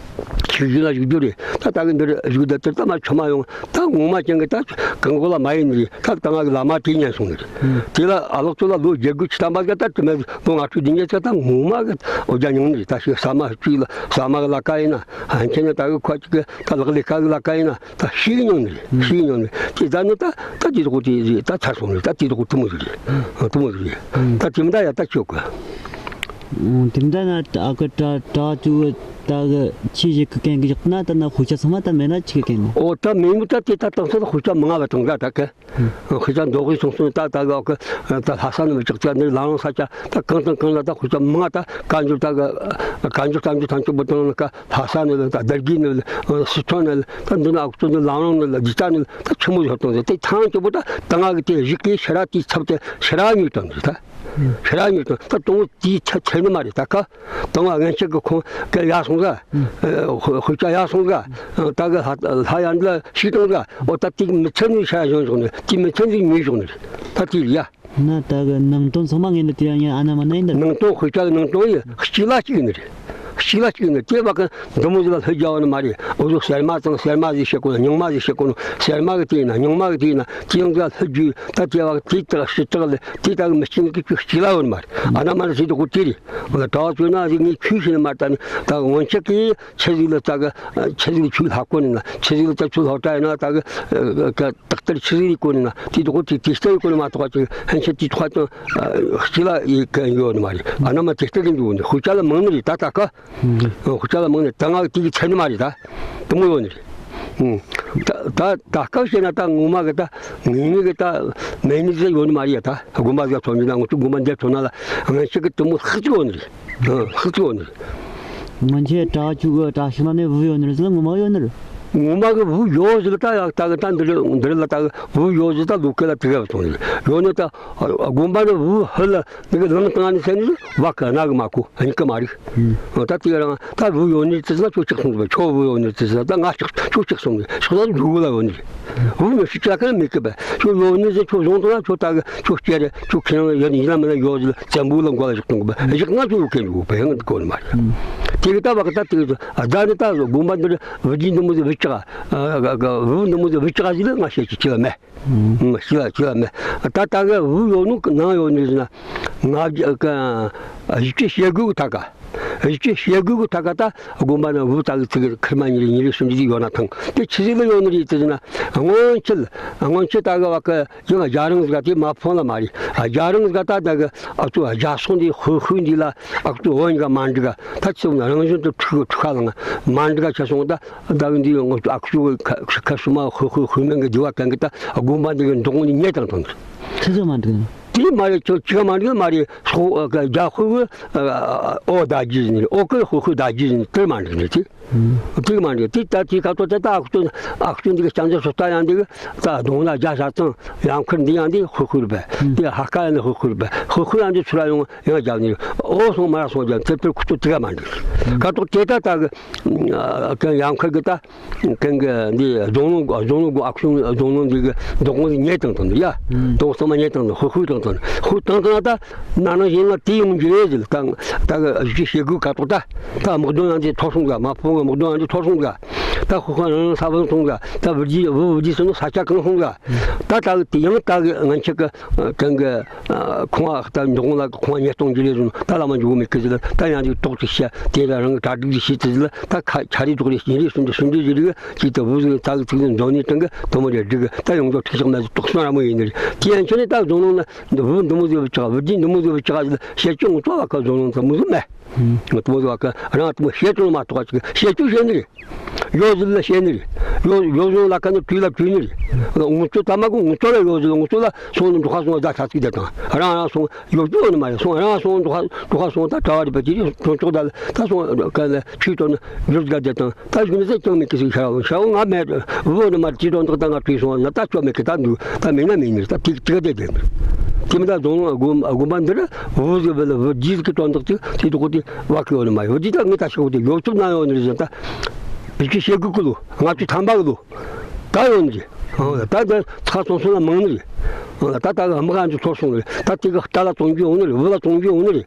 ཆུ་གཞི་ལ་བཞུགས་རྒྱུ་རེད། ད་ད་གི་འདིར་བཞུགས་བསྡད་དེར་ད་མ་ཆོ་མ་ཡོང་ད་ངོ་མ་ཅན་གི་ད་གང་གོ་ལ་མ་ཡིན་ནི་རེད། ད་ད་ང་གི་བླ་མ་དེ་ཉན་སོང་ནི་རེད། དེ་ལ་ཨ་ལགས་ཚོ་ལ་ལོ་བརྒྱད་དགུ་ཅི་ཐམ་པ་ག་ད་དུ་མེད་ལོ་ལྔ་དྲུག་བདུན་བརྒྱད་ཚེ་ད་ངོ་མ་གི་འོ་ཇ་མྱོང་ནི་རེད། ད་ཞིག་ས་མ་ཅུ་ལ་ས་མ་གི་ལ་ཀ་ཡིན་ན་ཧན་ཆེན་ན་ད་གི་ཁ་ཅིག་གི་ད་ལག་ལས་ཀ་གི་ལ་ཀ་ཡིན་ན། ད་ཤི་མྱོང་ནི་རེད། ཤི་མྱོང་ནི་དེ་ད་ནི་ད་ད་དེ་དག་དེ་རེད། ད་ཚར་སོང་ནི་རེད། ད་དེ་དག་དེ་མོ་ཟིག་རེད། དེ་མོ་ཟིག་རེད། ད་དེ་མི་ད་ཡ་ད་ཆོག་གི། དེ་མི་ད་ན་ཨ་ཀ་ད་ད་ཅུ་ད་གི་ཆི་ཞིག་གི་གན་གི་ཡག་ན་ད་ན་ཧུ་ཆ་ཚང་མ་ད་མེད་ན་ཆི་གི་གན་ནི། ཨོ་ད་མེད་མི་ད་དེ་ད་དང་ས་ད་ཧུ་ཆ་མང་ང་བ་དང་ག་ད་གི། ཁོ་ཅག་མདོ་དབུས་སོང་སོང་ད་ད་ག་གི་ད་ལྷ་ས་ནས་མི་ཅག་ཅག་ནས་ལང་ལང་ས་ཆ་ད་གང་དང་གང་ལ་ད་ཁོ་ཅག་མང་ད་བཀའ་འགྱུར་ད་ག་བཀའ་འགྱུར་བཀའ་འགྱུར་ཐམས་ཅད་པོ་དང་ལ་ཀ་ལྷ་ས་ནས་ད་དར་གྱི་ནས་སི་ཁྲོན་ནས་ད་འདི་ན་ཨག་ཚོ་ནས་ལང་ལང་ནས་ལ་ཇི་ལྟ་ནས་ད་ཆི་མོ་ཡོད་དང་དེ་ཐང་ཅིག་པོ་ད་ད་ང་གི་དེ་གཞིག་གི་ཤ་ར་དེའི་ཚབ་དེ་ཤ་ར་ཉོས་དང་དེ་ད་ཤ་ར་ཉོས་དང་ད་དང་དེའི་ཆ་ཆེ་ནི་མ་རེད་ད་ཁ། དང་བ་ངན་ཆད་ཀྱི་ཁོང་སྐད་ཡར་སོང་ཟ། ཨ། ཧུ་ཧུ་ཅག་ཡར་སོང་ཟ། ཨ། ད་གི་ལྷ་ལྷ་ཡར་འདི་ལ་ཤི་བཏང་ཟ། འོ་ད་དེ་མི་ཚེ་ནི་ཤ་ཡ་བཞོན་བཞོན་ནི་དེ་མི་ཚེ་ནི་མི་བཞོན་ནི་རེད། ད་དེ་ཡ། ན་ད་གི་ནང་དོན་ཚང་མ་ངས་འདི་དེ་ཡང་ཨ་ན་མ་ན་ཡིན་ད། ནང་དོན་དཔེ་ཆ་གི་ནང་དོན་ཡི་གཅིག་ལ་གཅིག་ཡིན་ནི་རེད། གཅིག་ལ་གཅིག་ཡིན་ནི་དེ་བ་གི་འདི་མོ་ཟིག་ལ་ལྷོད་རྒྱག་བ་ནི་མ་རེད། འུ་ཟོ་གསེར་མ་ཙང་གསེར་མ་ཟིག་བཤད་གོ་ནོ། རྙིང་མ་ཟིག་བཤད་གོ་ནོ། གསེར་མ་གི་དེ་ཡིན་ན། རྙིང་མ་གི་དེ་ཡིན་ན། དེ་ཡང་ཟིག་ལ་ལྷོད་རྒྱུ་ད་དེ་བ་གི་དེ་དག་ཞི་དྲག་ལ་དེ་ད་གི་མི་སྐྱིད་གི་གཅིག་གཅིག་ལ་ཡོད་ནི་མ་རེད། ཨ་ན་མ་ན་ཟིག་དེ་གོ་དེ་རེད། འོ་ལ་གྲྭ་བ་ཚོ་ན་ཟིག་ངས་ཆོས་ཤེས་ནི་མ་རེད། ད་ནི་ད་སྔོན་ཆད་གི་ཆི་ཟིག་ལ་ད་གི་ཆི་ཟིག་ལ་ཆོས་ལྷག་གོ་ནི་ན། ཆི་ཟིག་ལ་ད་ཆོས་ལྷག་དྲ་ཡིན་ན་ད་གི་ད་ལྟར་ཆི་ཟིག་ཡེད་གོ་ནི་ན། དེ་དག་དེ་དེ་ལྟར་ཡེད་གོ་ནི་མ་གཏོགས་ཅིག་ཕན་ཆད་དེ་ཐོག་ཏུ་ཨ་གཅིག་ལ་ཡེད་མཁན་ཡོད་ནི་མ་རེད། ཨ་ན་མ་དེ་ལྟར་གི་འདུག་ནི། ཤུགས་ཆ་ལ་མང་ནི་རེད་ད་ད་ག། ཨ་ཤུགས་ཆ་ལ་མང་ནི་ད་ང་དེ་གི་ཚད་ནི་མ་རེད་ད། དེ་མོ་ཡོད་ནི་རེད། ཨུ། ད་ད་ད་སྐབས་བཤད་ན་ད་ངོ་མ་གི་ད་ངེས་ངེས་གི་ད་མེད་ནི་ཟིག་ཡོད་ནི་མ་རེད་ད། དགོན་པ་ཟིག་ཐོན་ནི་ན། ང་ཚོ་དགོན་པ་འདིར་ཐོན་ན་ལ་ང་ཅག་གི་དེ་མོ་ལྷག་ཅིག་ཡོད་ནི་རེད། ཨ་ལྷག་ཅིག་ཡོད་ནི་རེད། སྔོན་ཆད་གྲྭ་བ་ཁྱོད་གི་གྲྭ་ཕྱི་མ་ནས་བུ་ཡོད་ནི་རེད་ཟེར་ན་ངོ་མ་ཡོད་ནི་རེད། ངོ་མ་གི་བུ་ཡོད་ཟེར་ད་ཡག་ད་གི་ད་འདི་རེད་འདི་རེད་ལ་ད་གི་བུ་ཡོད་ཟེར་ད་ལོ་ཁེ་ལ་དེ་ག་བ་སོང་ནི་རེད། ཡོད་ནི་ད་དགོན་པ་ནས་བུ་ཧི་ལ་འདི་གི་ལང་བཏང་ནི་ཟེར་ནི་བ་གི་ན་གི་མ་གོ་ཨ་ནི་གི་མ་རེད། ཨ་ད་དེ་རང་ད་བུ་ཡོད་ནི་ཙི་ན་ཁྱོད་ཅིག་སོང་ཟེར། ཁྱོད་བུ་ཡོད་ནི་ཙི་ན་ད་ང་ཅིག་ཁྱོད་ཅིག་སོང་ནི་ཤོག་ད་འགྲོ་གི་ལ་ཡོད་ནི་རེད། བུ་མི་ཤི་ཆ་ག་མེད་གི་བས། ཁྱོད་ཡོད་ནི་ཟེར་ཁྱོད་བཟུང་དང་ཁྱོད་ད་གི་ཁྱོད་སྐྱེ་རེ་ཁྱོད་ཁེ་རང་ཡོད་ནི་ཡིན་ལ་མིན་ལ་ཡོད་ཟེར་བཙན་པོ་ལ་མགོ་ལ་བཞག་གཏོང་གི་བས། བཞག་ན་ཁྱོད་ཡོད་མཁན་ཡོད་བས་ཡང་གོ་ནི་མ་རེད། དེ་གི་ད་བ་གི་ད་དེ་གི་ད་ནི་ད་དགོན་པ་འདི་རུ་བུ་རྒྱུད་འདི་མོ་ཟེར་བུ་ཅག་བུ་འདི་མོ་ཟེར་བུ་ཅག་ཟིག་ལ་ང་བཤད་ཀྱི་ཅི་ལ་མེད། ཤི་ལ་ཅི་ལ་མེད། ད་ད་གི་བུ་ཡོད་ནོ་གི་ནང་ཡོད་ནི་ཟེར་ན་ང་གི་གཞིས་བྱེས་བྱེད་སྒོ་གི་ཐད་ཀ། གཞིས་བྱེས་བྱེད་སྒོ་གི་ཐད་ཀ་ད་དགོན་པ་ན་བུ་ད་གི་ཚིག་ཁེར་མ་གཉིས་རེ་གཉིས་རེ་གསུམ་ཅིག་ཡོད་ན་ཐང་། དེ་ཆི་ཟིག་ལ་ཡོད་ནི་རེད་དེ་ཟེར་ན། སྔོན་ཆད་སྔོན་ཆད་ད་གི་བ་གི་ཡང་རྒྱ་རིང་ཟིག་ག་དེ་མ་ཕོན་ལ་མ་རེད། རྒྱ་རིང་ཟིག་ག་ད་ད་གི་ཨ་ཚོ་རྒྱ་སོང་དེ་ཧུ་ཧུ་འདི་ལ་ཨ་ཚོ་བོན་ག་མ་འགྲིག་ག། ད་ཚོ་རང་བཞིན་དུ་འཁྲུག་འཁྲུག་ཁ་ལངས་མ་འགྲིག་ག་ཆ་སོང་ད། ད་གི་འདི་ཡང་ཨ་ཚོ་ཁ་ཁ་སུ་མ་ཧུ་ཧུ་ཧུ་མེན་གི་འདི་བ་གན་གི་ད་དགོན་པ་འདི་གི་འདུག་ནི་ཉེ་དང་དང་། ཆི་ཟིག་མ་འགྲིག་ནི། དེ་མ་རེད། ཁྱོད་ཅི་ག་མ་འགྲིག་མ་རེད། ཧུ་རྒྱ་ཧུ་གི་ཨོ་ད་རྒྱུ་ཟིན་ཨོ་གི་ཧུ་ཧུ་ད་རྒྱུ་ཟིན་དེ་མ་འགྲིག་ནི་དེ། དེ་མ་འགྲིག་དེ་ད་དེ་ཁ་ཐོག་དེ་ད་ཨ་ཁུ་ཚོ་ཨ་ཁུ་ཚོ་འདི་གི་ལྕང་ཚ་སོ་ད་ཡང་འདི་གི་ད་གདོང་ལ་རྒྱ་ཤ་ཚང་ཡང་ཁུར་འདི་ཡང་འདི་ཧུ་ཧུ་རེད་པས། དེ་ཧ་ཀ་ཡང་འདི་ཧུ་ཧུ་རེད་པས། ཧུ་ཧུ་ཡང་འདི་ཚུར་ཡོང་ཡང་རྒྱབ་ནི་ཨོ་སོང་མ་ར་སོང་རྒྱབ་དེ་དེ་ཁུ་ཚོ་དེ་ག་མ་འགྲིག་ཁ་ཐོག་དེ་ད་ད་གི་ཡང་ཁུར་གི་ད། གན་གི་འདི་རྫོང་ལུང་རྫོང་ལུང་གི་ཨ་ཁུ་རྫོང་ལུང་འདི་གི་འདུག་དབང་ཉེ་དང་དང་འདི་ཡ། འདུག་ཚང་མ་ཉེ་དང་དང་ཧུ་ཧུ་དང་དང་ཧུ་དང་དང་ད་ན་ན་ཡིན་ལ་དེ་ཡོང་རྒྱུ་རེད་ཟེར། ད་ད་གི་གཞིས་བྱེས་སྒོ་ཁ་ཐོག་ད་ད་དམག་དོན་ཡང་འདི་ཐོར་སོང་ག། མ་ཕོ་གི་དམག་དོན་ཡང་འདི་ཐོར་སོང་ག། ད་ཧུ་ཧུ་རང་རང་ས་བོན་སོང་ག། ད་བུ་རྒྱུད་བུ་བུ་རྒྱུད་སོང་ས་ཆ་གང་སོང་ག། ད་ད་གི་དེ་ཡང་ད་གི་ངན་ཆད་གི་གན་གི་ཁོང་ཨ་ད་འདུག་ལ་ཁོང་ཉེ་གཏོང་རྒྱུ་རེད་ཟེར། ད་ལ་མ་འཇུག་མེད་གི་ཟེར། ད་ཡང་འདི་ཏོག་ཅིག་བཤད་དེ་ལ་རང་གི་གྲ་སྒྲིག་ཅིག་བྱེད་དེ་ཟེར། ད་ཁ་ཆ་རེ་ཏོག་རེ་ཡིན་རེ་གསུམ་དེ་གསུམ་དེ་ཟེར་གི་ཅིག་ད་བུ་ཟིག་ད་གི་ཚིག་ཟིག་འདོན་ནི་དང་གི་དུ་མ་རེ་སྒྲིག་གི་ད་ཡོང་རྒྱུ་ཁྲིག་ཤག་མ་ཟིག་དོགས་སོང་ར་མོ་ཡིན་ནི་རེད། དེ་ཡན་ཆད་ནི་ད་རྫོང་ནང་ན་འདི་བུ་འདི་མོ་ཟིག་བུ་ཆག་བུ་རྒྱུད་འདི་མོ་ཟིག་བུ་ཆག་ཟེར་བཤད་རྒྱུ་ངོ་ཚ་བ་ཁ་རྫོང་ནང་ཚ་མོ་ཟིག་མེད། ངོ་ཚ་མོ་ཟིག་བ་ཁ་རང་དུ་མོ་བཤད་རྒྱུ་མ་གཏོགས་ཅིག་བཤད་རྒྱུ་བཤད་ནི་རེད། ཡོད་ཟེར་ལ་བཤད་ནི་རེད། ཡོད་ཡོད་ཟེར་ལ་ཁ་ནི་དུས་ལ་དུས་ནི་རེད། ངོ་ཚ་ད་མ་གོ་ངོ་ཚ་ལ་ཡོད་ཟེར་ལ་ངོ་ཚ་ལ་སོང་ནི་འགྲོ་ཁ་སོང་བ་ད་ཆ་ཚིག་དེ་དང་རང་རང་སོང་ཡོད་རྒྱུ་ཡོད་ནི་མ་རེད། སོང་རང་སོང་འགྲོ་ཁ་འགྲོ་ཁ་སོང་ད་གྲྭ་བ་རེད་པ་དེ་རེད། སོང་ཆོག་ད་ལ་ད་སོང་ག་ལ་ཆུའི་དོན་ནི་ཡོད་དགའ་དེ་དང་ད་གཞུག་ནི་ཟེར་ཀྱང་མེད་ཀི་ཟིག་ཤར་བ་ཤར་བ་ང་མེད། བུ་ནི་མ་དེ་དོན་དག་ད་ང་དུས་སོང་ན་ད་ཆོག་མེད་ཀི་ད་འདུག་ད་མེད་ན་མེད་ནི་རེད། ད་དེ་དེ་ག་དེ་དེ་དེ་མི་ད་རྫོང་དགོན་དགོན་པ་འདི་རུ་བུ་ཟིག་བུ་ལ་བུ་རྒྱུད་ཀྱི་དོན་དག་ཅིག་དེ་དོ་གོ་དེ་བ་ཀི་ཡོད་ནི་མ་ཡོད། དེ་ད་ངས་ད་ཤོག་དེ་ཡོད་ཚུལ་ན་ཡོད་ནི་རེད་ཟེར། ད་བི་ཀི་ཤེ་གུ་ཀུ་ལོ་ང་ཚོ་ཐམ་པ་གི་ལོ། ད་ཡོང་ནི་རེད། ཨང་ད་ད་ཚ་སོང་སོང་ལ་མང་ནི་རེད། ཨང་ད་ད་གི་དམག་ཨ་འདི་ཚོར་སོང་རེད། ད་དེ་གི་རྟ་ལ་བཙོང་རྒྱུ་ཡོང་ནི་རེད། བུ་ལ་བཙོང་རྒྱུ་ཡོང་ནི་རེད།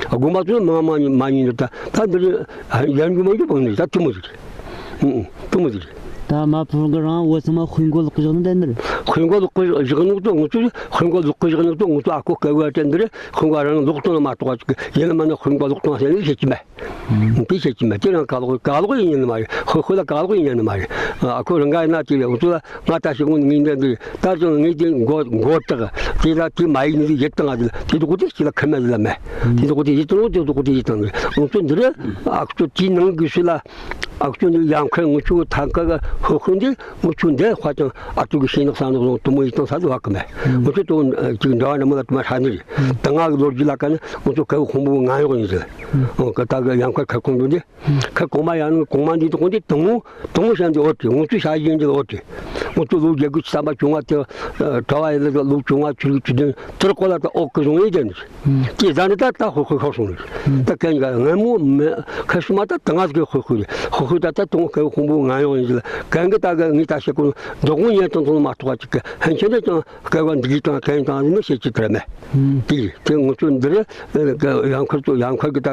དགོན་པ་ཚོ་མང་མང་མང་ཉིན་རེད། ད་ད་འདི་རེད། ཡར་རྒྱུ་མང་རྒྱུ་བང་ནི་རེད། ད་དེ་མོ་ཟིག་རེད། ཨང་དེ་མོ་ཟིག་རེད། ད་མ་ཕུ་གི་རང་བུ་ཚང་མ་དཔོན་པོ་ལོག་གི་བཞག་ནི་ད་ནི་རེད། དཔོན་པོ་ལོག་གི་བཞག་ནི་ཚོ་ང་ཚོ་དཔོན་པོ་ལོག་གི་བཞག་ནི་ཚོ་ང་ཚོ་ཨ་ཁོ་སྐལ་བ་དྲན་འདི་རེད། དཔོན་པོ་རང་ལོག་གཏོང་ན་མ་གཏོགས་ཡིན་ན་མ་ན་དཔོན་པོ་ལོག་གཏོང་ཟེར་ནི་བཤད་ཀྱི་མེད། དེ་བཤད་ཀྱི་མེད། དེ་རང་ག་ལོག་ག་ལོག་ཡིན་ཉན་ནི་མ་རེད། ཧོ་ཧོ་ལ་ག་ལོག་ཡིན་ཉན་ནི་མ་རེད། ཨ་ཁོ་རང་ག་ཡིན་ན་དེ་རེད། འུ་ཚོ་ལ་ང་ད་ཞིག་འོང་ངེས་འདྲ་འདི་ད་ཅང་ངེས་དེ་མགོ་མགོ་བཏགས་དེ་ལ་དེ་མ་ཡིན་ནི་ཡིད་བཏང་ཨ་དེ་ལ་དེ་དུ་གོ་དེ་ཅི་ལ་ཁ་མེད་ལ་མེད། དེ་དུ་གོ་དེ་ཡིད་བཏང་དེ་དུ་གོ་དེ་ཡིད་བཏང་འུ་ཚོ་འདི་རེད། ཨ་ཁུ་ཚོ་དེའི་ནང་གི་སུ་ལ་ཨ་ཁུ་ཚོ་འདི་ཡང་ཁ་ངུ་ཆུ་ཐང་ཀ་ག་ཧོ་ཧོ་འདི་ངུ་ཆུ་འདི་ཧ་ཅང་ཨ་ཏུ་གི་ཤེས་ནག་ས་ནག་རོང་དུ་མོ་ཡིད་བཏང་ས་དུ་བ་ཀ་མེད། འུ་ཚོ་དུ་ཅིག་འདྲ་བ་འདྲ་མོ་ལ་དུ་མ་ཧྲ་ནི་རེད། ད་ང་གི་ལོ་རྒྱུས་ལ་ཀ་ནི་འུ་ཚོ་ཀ་གི་ཁོང་པོ་ང་ཡོག་ཡིན་ཟེར། ཨོ་ཀ་ད་གི་ཡང་ཁ་ཁ་ཁོང་པོ་འདི། ཁ་གོང་མ་ཡང་ནི་གོང་མ་འདི་དགོན་འདི་དང་པོ་དང་པོ་བཤད་འདི་འོ་དེ་ངུ་ཆུ་བྱ་ཡིན་འདི་འོ་དེ། ཁོང་ཚོ་ལོ་བརྒྱད་དགུ་བཅུ་ཐམ་པ་བཅོ་ལྔ་དེ། ཨ། གྲྭ་བ་ཡིན་ན་ལོ་བཅོ་ལྔ་བཅུ་དྲུག་བཅུ་བདུན་དེར་སྐོར་ལ་ད་འོག་གི་བཟུང་ཡས་དེ་ནི། ཨུམ། དེ་ཟ་ནི་ད་ད་ཧོ་ཧོ་ཤོར་སོང་ནི། ཨུམ། ད་གན་ག་སྔ་མོ་མེ་ཁ་ཤུ་མ་ད་ད་ང་ཟིག་གི་ཧོ་ཧོ་རེད། ཧོ་ཧོ་ད་ད་དུང་ག་ཧོང་པོ་ང་ཡོང་ཡིན་ཟིག་ལ། གན་གི་ད་ག་ངི་ད་ཤེ་ཀུན་འདུག་ངོ་ཉན་དང་དང་མ་ཐོག་ཅིག་གི་ཧན་ཆེན་ད་ཀྱང་སྐལ་བ་འདི་གི་དང་གན་དང་ནི་བཤད་ཀྱི་དེར་མེད། ཨུམ། དེ་དེ་ང་ཚོ་འདིར་ཡང་ཁར་ཚོ་ཡང་ཁར་གི་ད་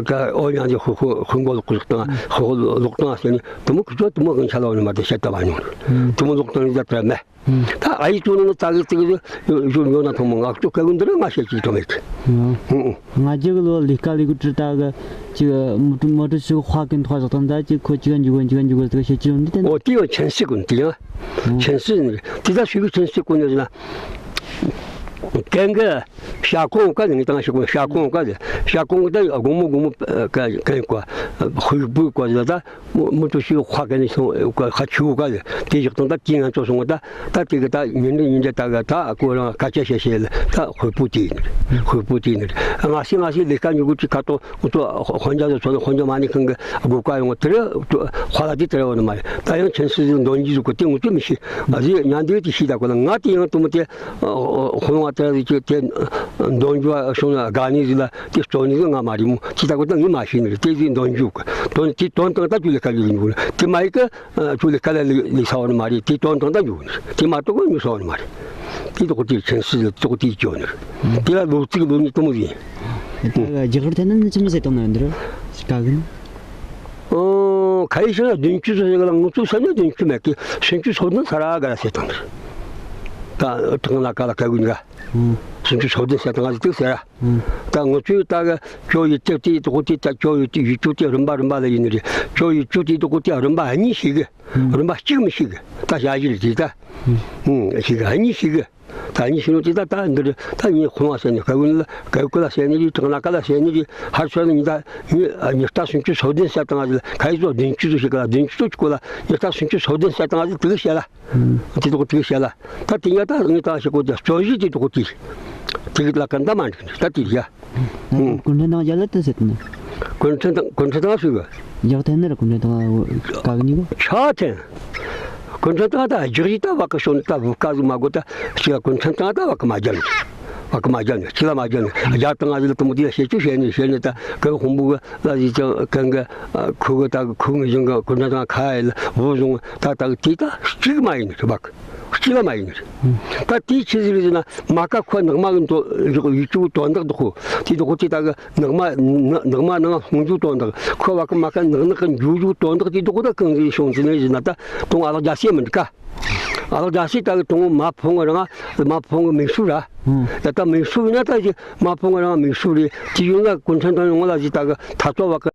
ག་ཨོ་ཡང་ཅི་ཧོ་ཧོ་ཧོང་པོ་ལོག་གི་དང་ཧོ་ཧོ་ལོག་དང་ཟེར་ནི་དུ་མོ་ཁུ་ཚོ་དུ་མོ་གང་ཆ་ལ་བ་ནི་མ་དེ་བཤད་ད་བ་ཉུང་། ཨུམ། དུ་མོ་ལོག་དང་ཡིན་ད་དེར་མེད། ད་ཨ་ཡི་ཚོ་ནང་ཙག་གི་ཙིག་གི་ཡོད་ཡོད་ན་ཐོང་མོ་ང་ཚོ་སྐལ་བ་འདི་ར་ང་བཤད་ཀྱི་ཐོང་མེད། ཨང་། ང་རྒྱ་གི་ལོ་ལས་ཀ་ལས་གི་ཁྲི་ད་གི་ཅིག་མོ་ཊ་མོ་ཊ་ཞིག་ཧ་གིན་ཐོག་ཟག་དང་ད་ཅིག་ཁོ་ཅིག་ག་འཇུག་གི་འཇུག་གི་འཇུག་གི་ཟེར་བཤད་ཀྱི་ཡོད་འདི་དེ། ཨོ་དེ་ཡང་ཆན་སི་ཀུན་དེ་ཡང་ཆན་སི་ནི་དེ་ད་ཞུ་གི་ཆན་སི་ཀུན་ནི་ན་གན་གི་ཤ་ཁོང་ཀ་ནི་དང་ཤ་ཁོང་ཤ་ཁོང་ཀ་ཤ་ཁོང་ཀ་ད་དགོང་མོ་དགོང་མོ་གན་ཀ་ཧུ་བུ་ཀ་ད། མོ་མོ་ཏོ་ཤི་ཁ་ག་ནས་སོང་། ཁ་ཆུ་ག་དེ་ཞིག་དང་ད་དེ་ང་ཚོ་སོང་བ་ད་ད་དེ་གི་ད་ཉིན་འདི་ཉིན་འདི་ད་ག་ད་ཁོ་རང་སྐད་ཆ་བཤད་བཤད་ལ་ད་ཧོད་པོ་དེ་ཡིན། ཧོད་པོ་དེ་ཡིན། ང་སི་ང་སི་ལས་ཀ་ཉུ་གུ་ཅིག་ཁ་ཏོ་ཁོ་ཚོ་དཔོན་རྒྱ་ལ་ཚོ་ནི་དཔོན་རྒྱ་མ་ནི་ཁང་གི་སྒོ་ཀ་ཡོང་བ་དེ་རེད། ཧ་ལ་དེ་དེ་རེད་བ་ནི་མ་རེད། ད་ཡང་ཆན་སི་ཟིག་འདོན་རྒྱུ་ཟིག་གོ་དེ་ངུ་ཚོ་མི་ཤེས། ཨ་ཟི་ཉན་འདི་དེ་ཤེས་ད་གོ་ལ་ང་དེ་ཡང་དུ་མོ་དེ་ཧོ་ལོང་བ་དེ་ར་ཟིག་ཅིག་དེ་འདོན་རྒྱུ་བ་སོང་ན་དགའ་ནི་ཟིག་ལ། དེ་སྤྲོ་ནི་ང་མ་རེད་མོ། ཅི་ལྟ་བུ་ད་ངས་མ་ཤེས་ནི་རེད། དེ་ཟིག་འདོན་རྒྱུ་གི་དོན་དེ་དོན་དང་ད་ཁྱོད་ལས་ཀ་ལས་རིང་པོ་དེ་མ་ཡི་གི་ཁྱོད་ལས་ཀ་ལས་ལས་ལས་ས་བ་ནི་མ་རེད། དེ་དོན་དང་ད་རྒྱུ་ནི་རེད། དེ་མ་གཏོགས་གི་ངས་ས་བ་ནི་མ་རེད། དེ་ཏོག་དེ་ཆན་སི་ཏོག་དེ་སྐྱོ་ནི་རེད། དེ་ལ་ལོ་ཚིག་ལོ་ནི་དུ་མོ་ཡིན། ད་རྒྱག་ར་ཐེན་ན་ནི་ཅི་མི་ཟེར་དང་ན་འདི་ར་ཞིག་ག་གི་ནི། ཨོ། ཁ་ཡི་ཤ་ན་བདུན་ཅུ་ཚོ་ཞིག་ལ་ངུ་ཚོ་ས་ན་བདུན་ཅུ་མེད་གི་སུམ་ཅུ་སོ་བདུན་ས་ར་ག་ར་ཟེར་དང་ནི་རེད། ད་དྲང་ལ་ཀ་ལ་ཀ་གུ་ནི་ག་སུམ་ཅུ་སོ་བདུན་ཟེར་དང་ང་ཟིག་ཟེར་ར། ད་ང་ཚོས་ད་གི་ཁྱོ་ཡི་ཏེ་དེ་དོག་དེ་ད་ཁྱོ་ཡི་ཏེ་ཡི་ཅུ་དེ་རིམ་པ་རིམ་པ་ལ་ཡིན་ནི་རེད། ཁྱོ་ཡི་ཅུ་དེ་དོག་དེ་རིམ་པ་གཉིས་ཤིག་གི་རིམ་པ་གཅིག་མི་ཤིག་གི་ད་བྱ་གཞི་རེད་དེ་ད། ཤིག་གི་གཉིས་ཤིག་གི་ད་གཉིས་ཤིག་ནོ་དེ་ད་ད་འདི་རེད། ད་ངས་ཁོང་བ་ཟེར་ནི་ཀ་ཀུན་ལ་ཀ་ཀུ་ལ་ཟེར་ནི་རེད། དྲང་ལ་ཀ་ལ་ཟེར་ནི་རེད། ཧར་ཚོ་ནི་ད་ངས་ཉི་ཤུ་རྩ་སུམ་ཅུ་སོ་བདུན་ཟེར་དང་ང་ཟིག་ལ་ཁ་ཡི་ཚོ་བདུན་ཅུ་ཚོ་ཞིག་ག་ལ་བདུན་ཅུ་ཚོ་གཅིག་གོ་ལ་ཉི་ཤུ་རྩ་སུམ་ཅུ་སོ་བདུན་ཟེར་དང་ང་ཟིག་དེ་གི་བཤད་ལ། དེ་དོག་དེ་བཤད་ལ། ད་དེ་ཡ་ད་ངས་ད་ཞིག་གོ་ད་སྤྱོད་གཞི་དེ་དོག་དེ་དེ་གི་ལ་ཀ་འདའ་མ་འགྲིག་ད་དེ་ཡ། གུང་ཁྲན་ཏང་རྒྱ་ལ་དེ་ཟེར་ནི། གུང་ཁྲན་ཏང་གུང་ཁྲན་ཏང་ཞིག་གི་ཡག་ཐན་ནི་ར་གུང་ཁྲན་ཏང་ག་གི་ཉིག་གི་ཆ་ཐན། གུང་ཁྲན་ཏང་ད་རྒྱག་ཡི་ད་བ་ཀི་ཤོ་ནི་ད་བུ་ཀ་ཟིག་མ་གོ་ད་ཞིག་གུང་ཁྲན་ཏང་ད་བ་ཀི་མ་རྒྱབ་ནི། བ་ཀི་མ་རྒྱབ་ནི་ཅི་ལ་མ་རྒྱབ་ནི་རྒྱ་ཏང་ང་ཟིག་ལ་དུ་མོ་དེ་ཡ་བཤད་ཆུ་བཤད་ནི་བཤད་ནི་ད་ཀི་ཧོང་བུ་གི་ལ་ཟིག་ཅང་གན་གི་ཁུ་གི་ད་གི་ཁུ་ངི་བཞིན་གི་གུང་ཁྲན་ཏང་ཁ་ཡ་ལ་བུ་བཟུང་ད་ད་གི་དེ་ད་གཅིག་མ་ཡིན་ནི་རེད་བ་ཀི། སྤྱི་ལ་མ་ཡིན་ནི་རེད། ད་དེའི་ཆི་ཟིག་རེད་ཟེར་ན་མ་ཀ་ཁོ་ནག་མ་གི་འདོ་ཡུ་ཅུ་དོན་དག་འདུག་ཁོ་དེ་འདུག་ཁོ་དེ་ད་གི་ནག་མ་ནག་མ་ནང་ལྷུང་རྒྱུ་དོན་དག་ཁོ་བ་ཀི་མ་ཀ་ནག་ནག་གི་འཇུ་རྒྱུ་དོན་དག་དེ་འདུག་ཁོ་ད་གང་ཟིག་བྱུང་ཟེར་ནི་ཟེར་ན་ད་དུང་ཨ་ལག་རྒྱ་སེ་མི་འདུག་ག་ཨ་ལག་རྒྱ་སེ་ད་གི་དུང་མ་ཕོང་རང་མ་ཕོང་གི་མིག་ཤུགས་ར། ཡ་ད་མིག་ཤུགས་ཡིན་ན་ད་ཅི་མ་ཕོང་རང་མིག་ཤུགས་རེད། དེ་ཡོད་ན་གུང་ཁྲན་ཏང་ཡོང་ལ་ཟིག་ད་གི་ཐ་ཚོ་བ་ཀི།